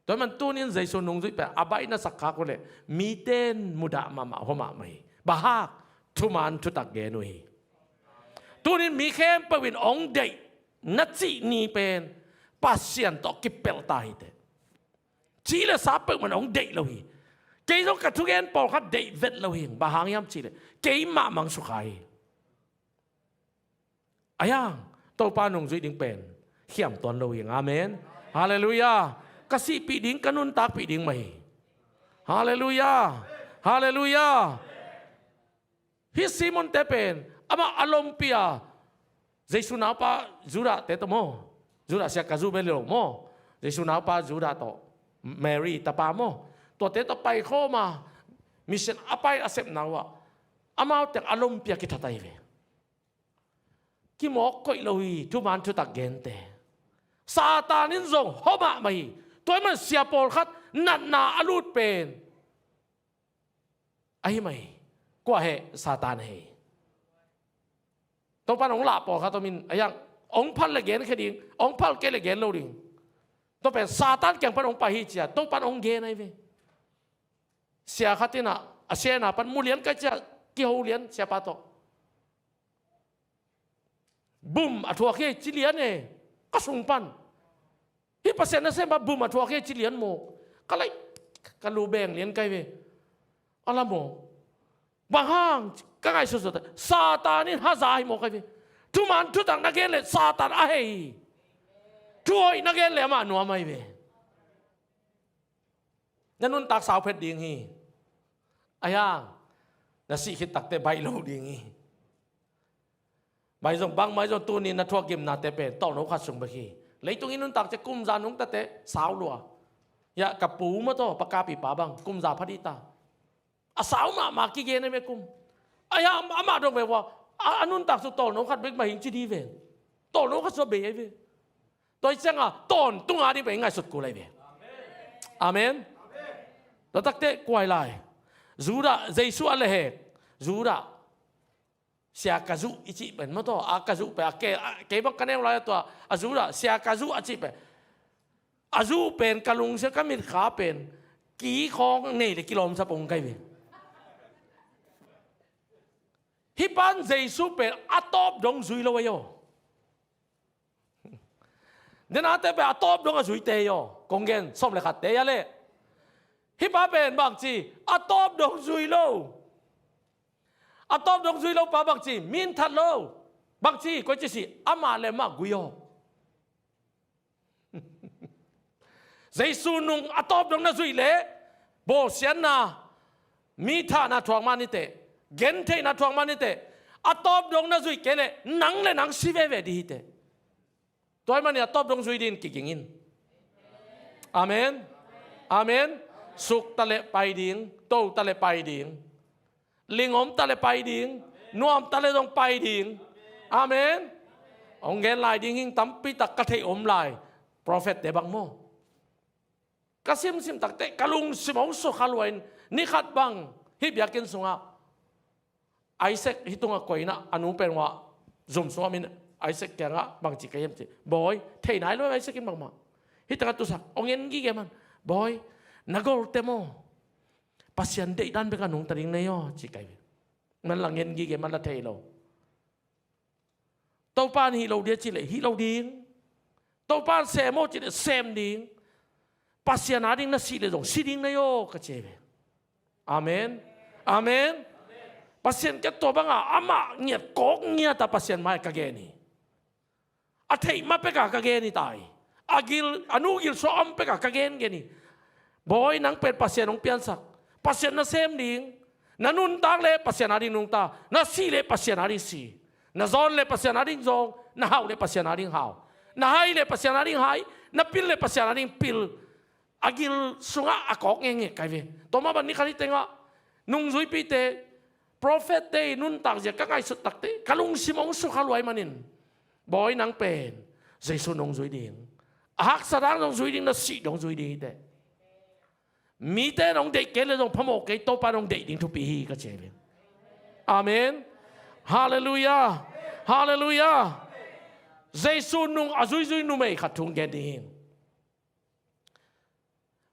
Tua man tunin Jesu nungzui pen a baihna sak khak uh leh mite in mudah mahmah hua mahmah hi. Bang hang? Thuman thutak gen uh hi. Tunin mi khempeuh in hong deih na cih ni pen Pasian tawh kipelh ta hi teh. Ci le sa peuhmah in hong deih lo hi. Kei zong ka thugen pawlkhat deih vet lo hi. Bang hang hiam cih leh keimah mang sukha hi. A hiang, Topa nungzuih ding pen khiam tuan lo hi. Amen. Halleluiah. ka sihpih ding, ka nuntakpih ding mah hi. Halleluiah. Halleluiah. Hih Simon te pen amah a lompi a Jesu naupa Judah te tawh maw, Judah sia ka zu bel lo maw, Jesu naupa Judah tawh, Mary tapa maw, tuate tawh paikhawm a mission a pai a sepna uh ah amau teng a lompi a kithat ahi ve. Kimawk koih lo hi, thuman thutak gente. Satan in zong hawmah mah hi. Tua ahih man sia pawlkhat natna a lut pen ahi mah hi. Kua heh? Satan heh. Topan hong lah pawlkhat om in, a hiang hong phal le genkhia ding, hong phal kei le gen lo ding. Tua pen Satan kiang pan hong pai hi ci-a Topan hong gen ahi ve. Sia khat in ah a siaina pan mu lian kei ci-a kiho lian siapa tawh. Bum a thuak hi ci lian e, ka sung pan. Hih Pasian nasem pan bum a thuak hi ci lian maw. Ka laih, ka lu beng lian kei ve. A la maw. Bang hang, ka ngaihsutsuat. Satan in haza hi maw kei ve. Thuman thutak na gen le Satan a hei hi. Thuhoih na gen le amah nuam ahi ve. Na nuntak sau phet ding hi. A hiang, na sih khit takte baih lo ding hi. Mai zong bangmai zong tuni na thuak gimnate pen tawlno khat sung bek hi. Leitung i nuntak ciang kum za nungtate sau lua. Hiah ka pu mataw, Pa Kapi pa bang kum za pha dih ta. A sau mahmah kigen e me kum. A hiang amah dong ve ua, a, a nuntak cu tawlno khat bek mah hi ci dih ve. Tawlno khat cu a bei ahi ve. Tua hi ciangah tawntung a ding pen i ngaihsut kul ahi ve. Amen. Tua takte kuai lai. Judah, Jesu a lehhek. Judah. Sia ka zuh i cih pen mataw, a ka zuh pen, a ke, a, kei bang ka neu lai a tua, a Judah, sia ka zuh a cih pen. A zuh pen ka lungsia ka mitkha pen, ki khawng nei le kilawmsa pong kai ve. Hih pan Jesu pen a tawp dong zui lo ahi aw. Denate pen a tawp dong a zuite hi aw. Kong gen sawm le khatte hi a leh. Hih pa pen bangci a tawp dong zui lo. A tawp dong zui lo pa bangci, min that lo. Bangci, koici si, amah le amah gui aw. Jesu nung a tawp dong na zuih leh bawlsiatna, mi thahna thuak mah niteh, gentheihna thuak mah niteh, a tawp dong na zuih kei leh nang le nang si veve dih hiteh. Tua ahih manin a tawp dong zui dingin kiging in. Amen. Amen. Suk taleh pai ding, to taleh pai ding. Lingom taleh pai ding, nuam taleh zong pai ding. Amen. Hong gen lai ding hing, tampi tak ka theih om lai. Prophet te bang maw. Ka simsim takte ka lungsim hong sukha lua in, ni khat bang hih biakinn sungah Isaac hih tungah koihna a nu pen uah zum sungah min Isaac kiangah bangci ka hiam ci. Bawi, thei nai lo Isaac in bangmah. Hih tengah tusak, hong en gige man. Bawi, na golte maw. Pasian deihdan bek a nungta ding na hi aw, ci kai ve. Man la ngen gige, man la thei lo. Topan hih lo dia ci leh hih lo ding. Topan sem aw ci leh sem ding. Pasian ading na sih leh zong si ding na hi aw, ka ci ve. Amen. Amen. Pasian kiang tua banga amah ngiat kawk ngiat a Pasian mai ka gen hi. A theih ma peka ka gen hi ta hi. A gil, a nu gil suah om peka ka gen gen hi. Bawi, nang pen Pasian hong piansak. Pasian na sem ding. Na nuntak le Pasian ading nungta. Na sih le Pasian ading si. Na zawn le Pasian ading zawn. Na hauh le Pasian ading hau. Na hai le Pasian ading hai. Na pil le Pasian ading pil. A gil sungah a kawk ngenge kai ve. Tua mah bang ni khat hi tengah nungzuipite, prophet te i nuntak zia ka ngaihsut takte ka lungsim hong sukha luai manin, bawi, nang pen Jesu nungzui ding. A haksa dang zong zui ding, na sih dong zui ding hi teh. Mite nong deih kei le zong phamawh kei, Topa nong deih ding thupi hi, ka ci hi. Amen. Halleluiah. Halleluiah. Jesu nung a zuizui numei khat thu gen ding hi.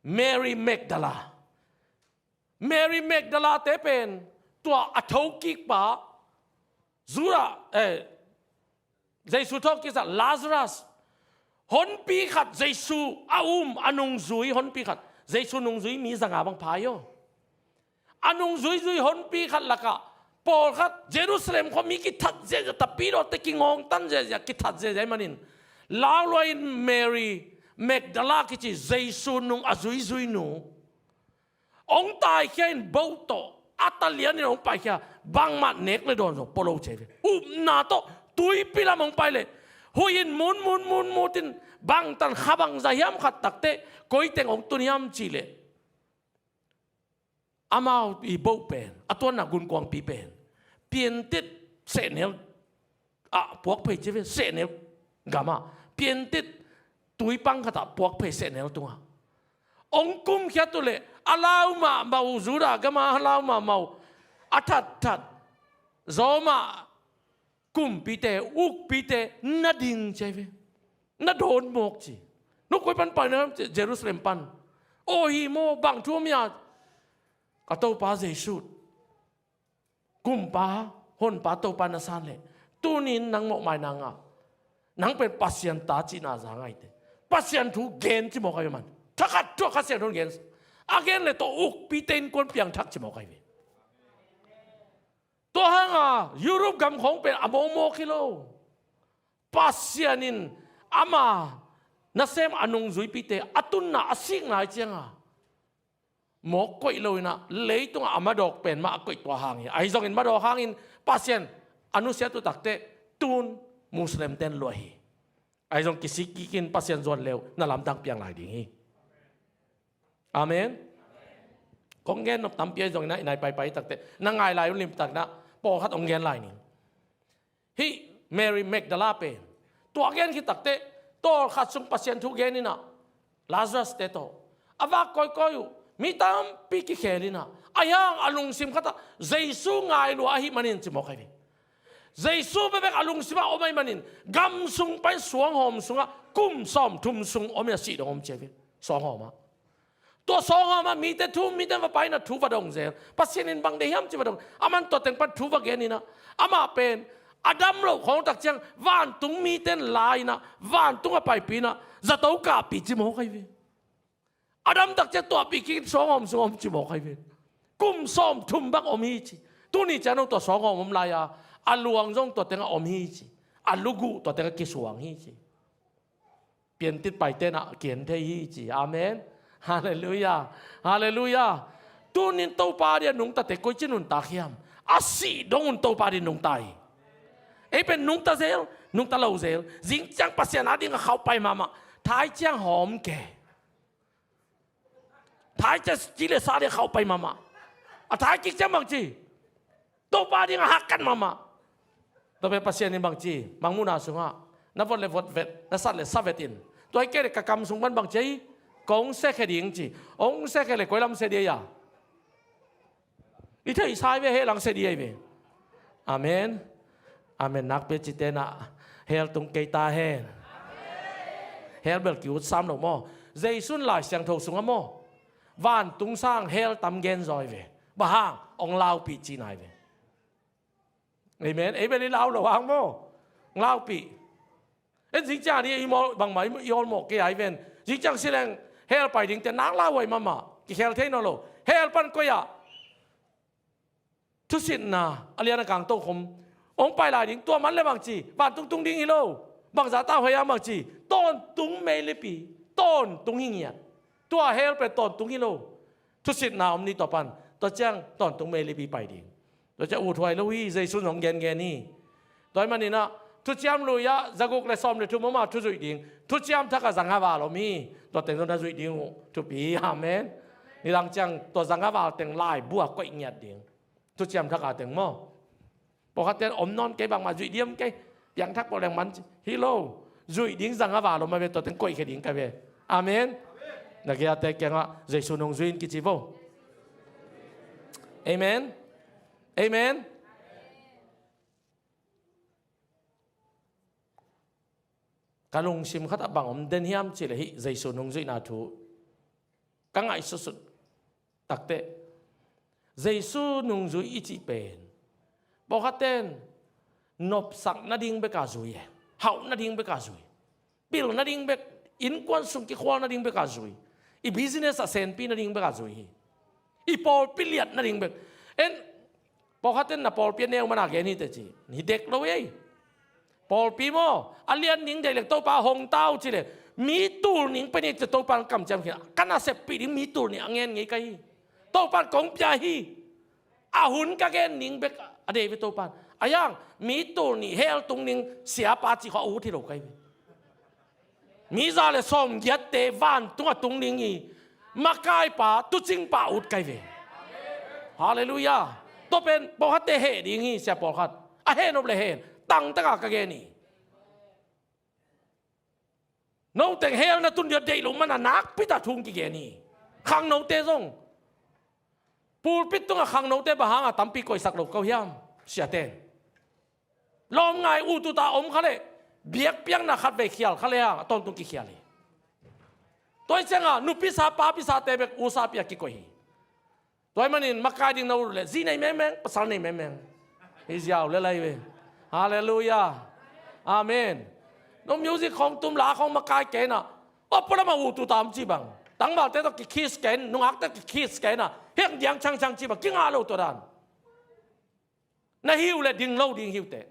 Mary Magdala. Mary Magdala te pen tua a thokikpa, Judah, eh, Jesu thokiksa Lazarus honpi khat, Jesu a um a nungzui honpi khat. Jesu nungzui mi zanga bang pha hi aw. A nungzuizui honpi khat lakah pawlkhat Jerusalem khua mi kithat ziahziah, tapidawte kingawngtan ziahziah, kithat ziahziah ahih manin, lau luai in Mary Magdala kici Jesu nung a zuizui nu hong taikhia in boh tawh a talian in hong paikhia, bangmah nek le dawn zong pua lo ci hi ve. Upna tawh tuipi lam hong pai leh huih in mut mut mut mut in bangtan kha bangzah hiam khat takteh koi teng hong tun hiam cih leh amau i boh pen, a tuanna gunkuangpi pen Piantit sehnel ah puak phei ci ve, sehnel gamah Piantit tuipang khatah puak phei sehnel tungah hong kumkhiat uh leh a lau mahmah uh, Judah gamah a lau mahmah uh, a thatthat Roma kumpite, ukpite na ding ci hi ve. Na dawn mawk ci. No koi pan pai na hiam ci, Jerusalem pan. Aw hi maw, bang thu om hia? Ka Topa Jesu, Kumpa, Honpa, Topa na san leh tuni-in nang mawhmai nang a, nang pen Pasian ta cihna za ngaite. Pasian thu gen ci mawk ahi ve man. Thakhat thu a Kha Siangtho in gen. A gen leh tua ukpite innkuan piangthak ci mawk ahi ve. Tua hanga Europe gam khawng pen a mawkmawk hi lo. Pasian in ama nasem a nungzuipite a tunna a sikna ahi cianga mawk koih lo inah leitungah a madawk pen mah a koih tua hang hi. Ahi zongin madawk hangin Pasian a nusiat uh takteh tun Muslim ten luah hi. Ahi zong kisik kikin Pasian zuan leu na lamdang piang lai ding hi. Amen. Kong gen nop tampi ahi zongin ah i nai paipai takteh na ngai lai un limtakin ah pawlkhat hong gen lai ning. Hih Mary Magdala pen tua gen khit takteh tawlkhat sung Pasian thu gen inah Lazarus te tawh a vak kawikawi uh mi tampi kikhel inah ahi hang a lungsim khatah Jesu ngai lua ahih manin ci mawk ahi ve. Jesu bekbek a lungsimah om ahih manin gam sung pai suanghawm sungah kum sawmthum sung om inah sih dong om ci ahi ve. Suanghawmah. Tua suanghawmah mite thu, mite va pai inah thu va dong zel. Pasian in bang deih hiam ci va dong. Aman tua teng pan thu va gen inah amah pen a dam loh khawng tak ciang vantung mite in la inah vantung a paipi inah zato kahpih ci mawk ahi ve. A dam tak ciang tuahpih kik in suanghawm sung om ci mawk ahi ve. Kum sawmthum bang om hi ci. Tuni ciang dong tua suanghawm om lai-a a luang zong tua tengah om hi ci. A luguh tua tengah kisuang hi ci. Piantit paite nah kian thei hi ci. Amen. Halleluiah. Halleluiah. Tunin Topa dia nungtate koici nuntak hiam? A sih dong un Topa dia nungta hi. Ei pen nungta zel, nungta lo zel. Zing ciang Pasian a ding a khauh pai mahmah. Thai ciang hawm ke. Thai ciang ci le sa dia khauh pai mahmah. A thai kik ciang bangci Topa ding a hakkan mahmah. Tua pen Pasian in bangci mangmuhna sungah na vot le vot vet, na sat le sa vet in. Tua hi kei le ka kam sung pan bangci ahi kong sekhia ding ci. Hong sekhia le koi lam se ding ahi a? I theihsa hi ve, hell lang se ding ahi ve. Amen. Amen. Nakpi a cite nah hell tung kei ta hen. Hell bel ki-ut sam lo maw? Jesu in Lai Siangtho sungah maw vantung sang hell tam gen zaw hi ve. Bang hang? Hong laupih cihna hi ve. Amen. Ei bel i lau lo hang maw? Hong laupih. En zing ciang ni i maw bangmah i awlmawh kei a i ven. Zing ciang sileng hell pai dingte nak lauhuai mahmah. Kikhel thei nawn lo. Hell pan koi ah thusitna a lian a kang tokhom hong pai lai ding. Tua man le bangci vantung tung ding hi lo. Bangzah tau hei a bangci tawntung meilipi, tawntung hi ngiat. Tua hell pen tawntung hi lo. Thusitna om ni tua pan. Tua ciang tawntung meilipi pai ding. Tua ciang uthuai lo hi, Jesu in hong gengen hi. Tua hi maninah thuciam lui-ah zaguk le sawm le thum om a thu zuih ding. Thuciam thakah zanga val om hi. Tua teng zong na zuih ding uh thupi hi. Amen. Nidang ciang tua zanga val teng laibu a koih ngiat ding. Thuciam thakah teng maw? Pawlkhatte om nawn kei, bangmah zuih diam kei, piangthak pawh leng man ci hi lo. Zuih ding zanga val om a ve, tua teng koihkhia ding ka ve. Amen. Na kiate kiangah Jesu nungzui in kici vo. Amen. Amen. Ka lungsim khatah bang om den hiam cih leh hih Jesu nungzuihna thu ka ngaihsutsut takteh Jesu nungzui i cih pen pawlkhatten nopsak nading beka zui e. Hauh nading beka zui. Pil nading bek, innkuan sung kikhual nading beka zui. I business a senpi nading beka zui hi. I pawlpi liat nading bek. En, pawlkhatten na pawlpi a neu mana gen hi teh ci. Hi dek lo ei. Pawlpi maw a lian ding dek leng Topa hong tau ci leh Mi tul ning pen hi ci Topan kamciam khin. Ka naseppih ding mi tul ning a ngen ngei ka hi. Topan kong pia hi. A hun ka gen ning bek a dei ve Topan. A yang mi tul nih hell tung ning siapa cih khawng a ut hi lo ka hi ve. Mi za le sawmgiatte vantung a tung ning hi. Makaipa, tucingpa ut ka hi ve. Halleluiah. Tua pen pawlkhatte heh ding hi, sia pawlkhat. A heh nop le hen. Tangtaka ka gen hi. Noteng hell na tun dia deih lo mana nakpita thu kigen hi. Khangnote zong. Pulpit tunga khangnote bang hanga tampi koihsak lo ko hiam? Siaten. Lawm ngai ututa om kha leh biakpiakna khat vei khial kha leh hang a tawntung kikhial hi. Tua hi cianga nupisa papisate bek usapi a kikoih hi. Tua hi manin makai ding na ut leh zi nei mengmeng, pasal nei mengmeng. Hi ziau le lai ve. Halleluiah. Amen. No music khawng tum la khawng makai kei na. Opera ma ututa om ci bang. Tangvalte tawh kikiss kei, nungakte kikiss kei na. Heng diang changchang ci bang. Kinga lo tua dan. Na hiu le ding lo ding hiute.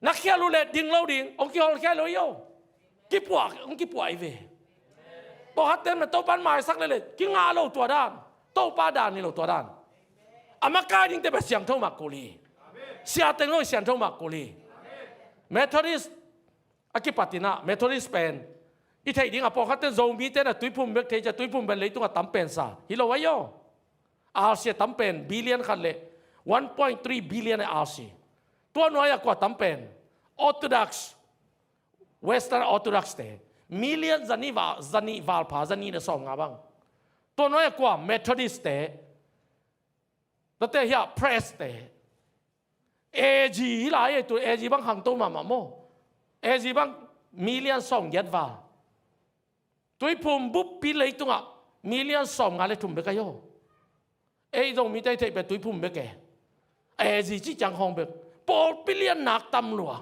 Na khial uh le ding lo ding, hong kihol khial lo hi o. Kipuah, hong kipuah hi ve. Pawlkhat ten na Topan maisak le le, kinga lo tua dan. Topa dan hi lo tua dan. A makai dingte bek siangtho mah kul hi. Siateng lo siangtho mah kul hi. Methodist a kipatinah, Methodist pen i theih dingah pawlkhat ten Zomite na tuiphum bek thei cia tuiphum bek leitungah tam pensa. Hi lo ahi aw. R C a tam pen billion khat le one point three billion a R C. Tua nuai a kua tam pen Orthodox, Western Orthodox te million zani va, zani valpha, zani na sawm nga bang. Tua nuai a kua Methodist te, tuate hiah Pres te. A G hi lai e, tu A G bang khangto mahmah maw. A G bang million sawm giat va. Tuiphum buppi leitungah million sawm nga le thum bek ahi aw. Ei Zomite i theih pen tuiphum bek e. A G ci ciang khawng bek. Pawlpi lian nak tam lua.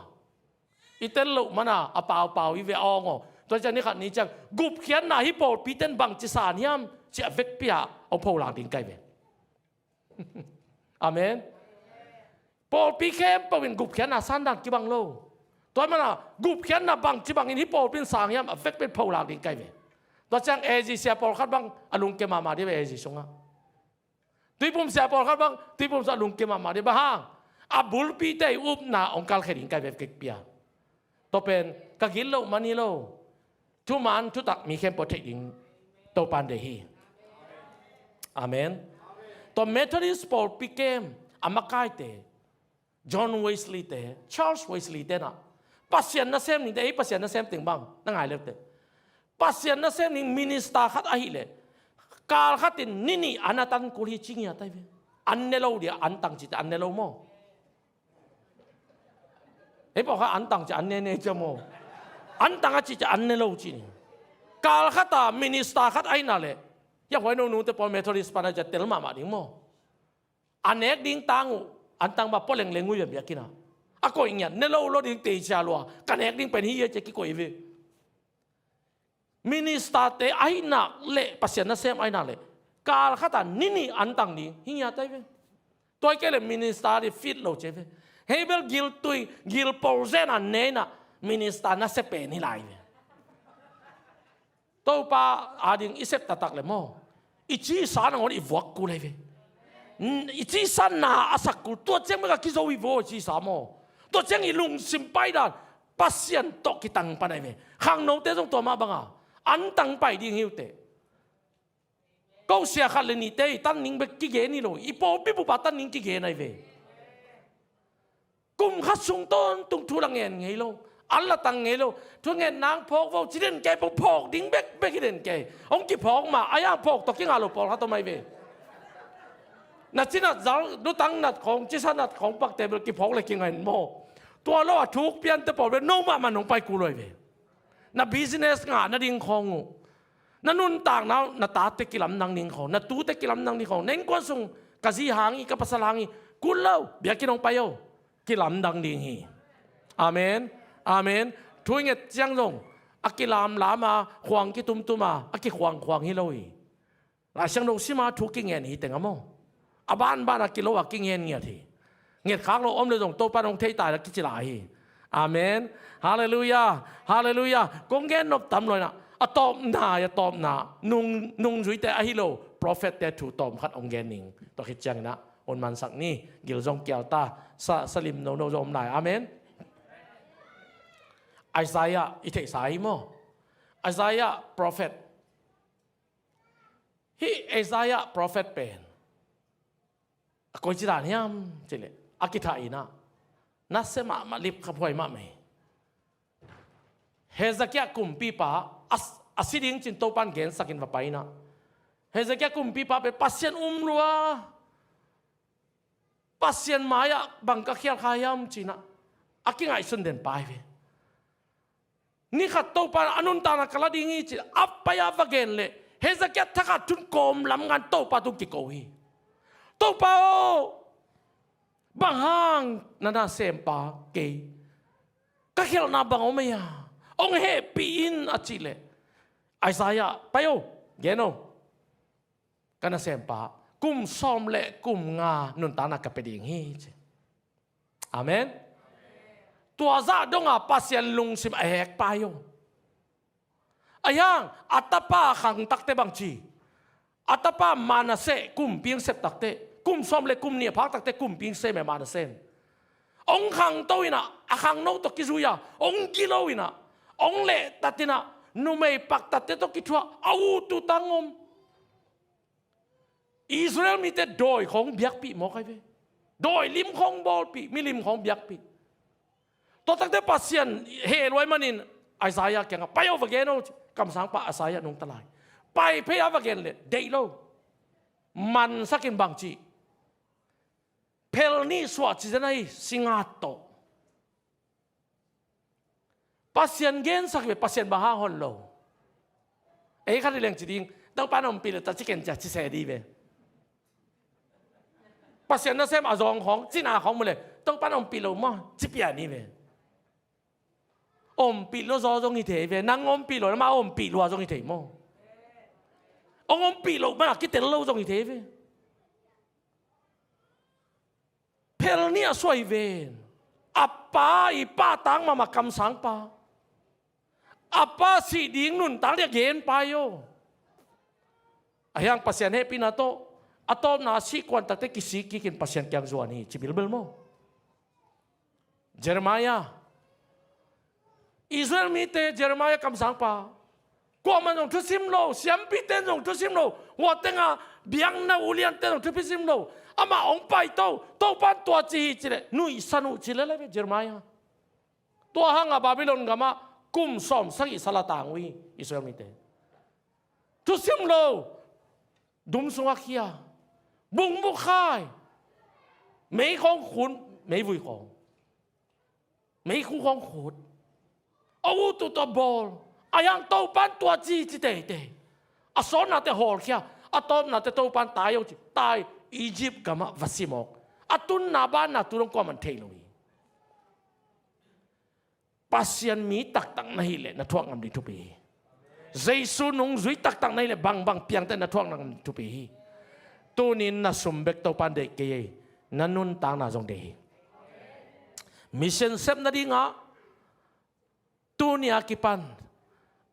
I tel loh mana a paupau i ve awng aw. Tua ciang ni khat ni ciang gupkhiatna hi pawlpi ten bangci san hiam ci a vekpi ah a pholak ding kai ve. Amen. Pawlpi khempeuh in gupkhiatna sandan kibang lo. Tua mana gupkhiatna bangci bangin hi pawlpi in sang hiam a vekpi in pholak ding kai ve. Tua ciang A G sia pawlkhat bang a lungke mahmah dih ve A G sungah. Tuiphum sia pawlkhat bang tuiphum sungah lungke mahmah dih bang hang. A bulpite i upna hong kalkhia ding kai ve vekpi a. Tua pen ka gil loh man hi lo. Thuman thutak mi khempeuh theih ding Topan deih hi. Amen. Tua Methodist pawlpi kem a makaite, John Wesley te, Charles Wesley te na Pasian nasem ningte, ei Pasian nasem teng bang na ngai leu te. Pasian nasem ning minister khat ahih leh kal khatin ni nih an a tan kul hi ci ngiat ai ve. An ne lo dia an tang cite an ne lo maw. Hei pawh kha an tang ci an ne ne cia maw. An tang a ci cia an ne lo ci ni. Kal khata minister khat aina le. Hiah huai no nute pawl Methodist pana cia tel mahmah ding maw. A nek ding tang uh an tang ba pawh lengleng uh hiam biakina. A koih ngiat ne lo lo ding tei cia lua. Ka nek ding pen hi hia cia kikoih ve. Minister te ahi nak le Pasian nasem ahi nak le kal khata ni nih an tang ding hi ngiat ai ve. Tua kei le minister di fit lo cia ve. Hei bel gil tui gil pol zen a neina minister nasia pen hi lai ve. Topa ading i sep taktak le maw i cisa nangawn i vuak kul ai ve. I cisa na a sak kul tua ciang bek a kizo i vuak i cisa maw. Tua ciang i lungsim pai dan Pasian tawh kitang pan ai ve. Khangnote zong tua mah banga an tang pai ding hi uh teh. Ko sia khat le nihte i tan ning bek kigen hi lo i pawlpi bupa tan ning kigen ai ve. Kum khat sung tawntung thu la ngen ngei lo. An la tang ngei lo. Thu ngen nang phawk vo ci den kei pong phawk ding bek bek hi den kei. Hong kiphawk mah a yang phawk tawh kinga lo pawlkhat om ai ve. Na cinat zal lutang nat khawng cisa nat khawng pakte bel kiphawk le kingain maw. Tua lo a thuk piante pawl bel no mahmah nong pai kul lo ai ve. Na business ngah nading khawng uh. Na nuntakna uh na tate kilamdang ding khawng na tute kilamdang ding khawng na innkuan sung ka zi hang hi ka pasal hang hi kul lo biakinn hong pai o. Kilamdang ding hi. Amen. Amen. Thu i nget ciang zong a kilamlam a khuang kitumtum a a kikhuangkhuang hi lo hi. Laisiangtho sima thu kingen hi teng a maw. A banban a kilo a kingen ngiat hi. Ngetkhak lo om le zong Topa nong theitai la kicila hi. Amen. Halleluiah. Halleluiah. Kong gen nop tam lo inah, a tawpna, a tawpna, nung, nungzuite ahi lo, prophet-te thu tawm khat hong gen ning. Tua khit cianginah hun mansak ni, gil zong kial ta, sa, sa lim nono zong om lai. Amen. Isaiah i theihsa hi maw? Isaiah prophet. Hih Isaiah prophet pen a koici dan hiam cihleh, a kithah inah nasia mahmah, lipkhaphuai mahmah hi. Hezekiah kumpipa a, a si ding cin Topan gensakin va pai inah, Hezekiah kumpipa pen Pasian um lua, Pasian mai-ah bang ka khial kha hiam cinah a kingaihsun den pai ve. Ni khat Topa a nuntakna ka la ding hi ci-in a pai-a va gen leh, Hezekiah thakhat thun kawm lam ngan Topa tung kiko hi. Topa aw, bang hang na nasempa kei, ka khialhna bang om ei a, hong hehpih in a cih leh, Isaiah, pai o, gen o, ka nasempa kum sawm le kum nga nuntakna ka pia ding hi ci. Amen. Tua zah donga Pasian lungsim a hek pai o. Ahi hang a tapa a khang takte bang ci? A tapa Manasseh kumpi hong sep takte, kum sawm le kum nih a phak takte kumpi hong sem e Manasseh in. Hong khangto inah, a khangno tawh kizui-a hong gilo inah, hong lehtat inah, numei paktatte tawh kithuah, a ututang om. Israel mite dawi khawng biakpih mawk ahi ve. Dawi lim khawng bawlpih, milim khawng biakpih. Tua takte Pasian heh lua ahih manin Isaiah kiangah, pai o va gen o, kamsangpa Isaiah nungta lai. Pai phei-a va gen leh deih lo. Mansakin bang ci? Phel nih suah ci zen ahi, singat tawh. Pasian gensak ve, Pasian bang hang hon lo. Ei khat hi leng ci ding, Topa in ompih lo ta ci ken cia ci se dih ve. Pasian nasem a zawng khawng, cina khawng mu le, Topa in ompih lo maw, ci pian hi ve. Ompih lo zaw zong hi thei ve, nang ompih lo, nangmah ompih lua zong hi thei maw. Hong ompih lo mana kitel lo zong hi thei ve. Phel nih a suai ven. A pa, i pa tang mahmah kamsangpa. A pa sih ding nuntak nih a gen pai aw. Ahi hang Pasian hehpihna tawh a tawpna a sih kuan takte kisik kikin Pasian kiang zuan hi ci bilbel maw. Jeremiah. Israel mite Jeremiah kamsangpa, kuamah zong thusim lo, siampite zong thusim lo, hua tenga biakna uliante zong thusim lo. Amah hong paito, Topan tua ci hi ci leh nuihsan uh ci lel ahi ve Jeremiah. Tua hangah Babylon gamah kum sawm sagih sal a tang uh hi Israel mite. Thusim lo, dum sungah khia, bungbuk khai, mei khawng khut, meivui khawng, meikhu khawng khut, a ut uh tawh bawl. Ahi hang Topan tua ci ci teitei. A sawtnate hawlkhia, a tawpnate Topan tai aw ci, tai, Egypt gamah va si mawk. A tunna banna tu dong kuaman thei lo hi. Pasian mi taktak na hih leh na thuak ngam ding thupi hi. Jesu nungzui taktak na hih leh bangbang piangte na thuak ngam ding thupi hi. Tunin na sum bek Topan deih kei ei, na nuntakna zong deih hi. Mission sep nadingah tuni a kipan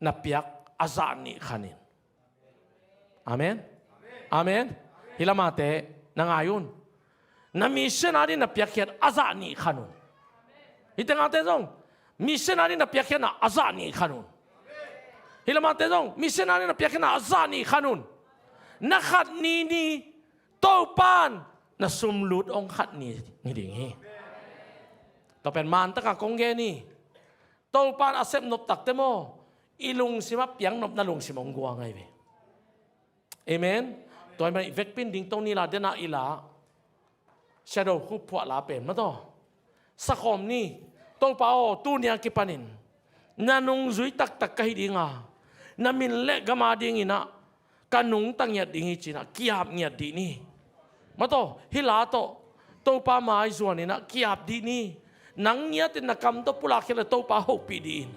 na piak a zah nih khan in. Amen. Amen. Hih lamate na ngai un. Na mission a ding na piakkhiat a zah nih khan un. Hih tengate zong mission a ding na piakkhiatna a zah nih khan un. Hih lamate zong mission a ding na piakkhiatna a zah nih khan un. Na khat ni ni Topan na sum lut hong khat ni ni ding hi. Tua pen man taka kong gen hi. Topan a sep nop takte maw, i lungsimah piang nopna lungsim hong guang ahi ve. Amen. Tua ahih manin i vekpi in dingto ni la, dena i la, shadow khup phuah la pen mataw, sakhawm ni. Topa aw, tuni a kipanin na nungzui taktak ka hi dinga, na min le gam a dinginah ka nungta ngiat ding hi cinah ki-ap ngiat dih ni. Mataw, hih la tawh Topa mai zuaninah ki-ap dih ni. Nang ngiatin na kam tawh pulak khia le Topa hopih dih in.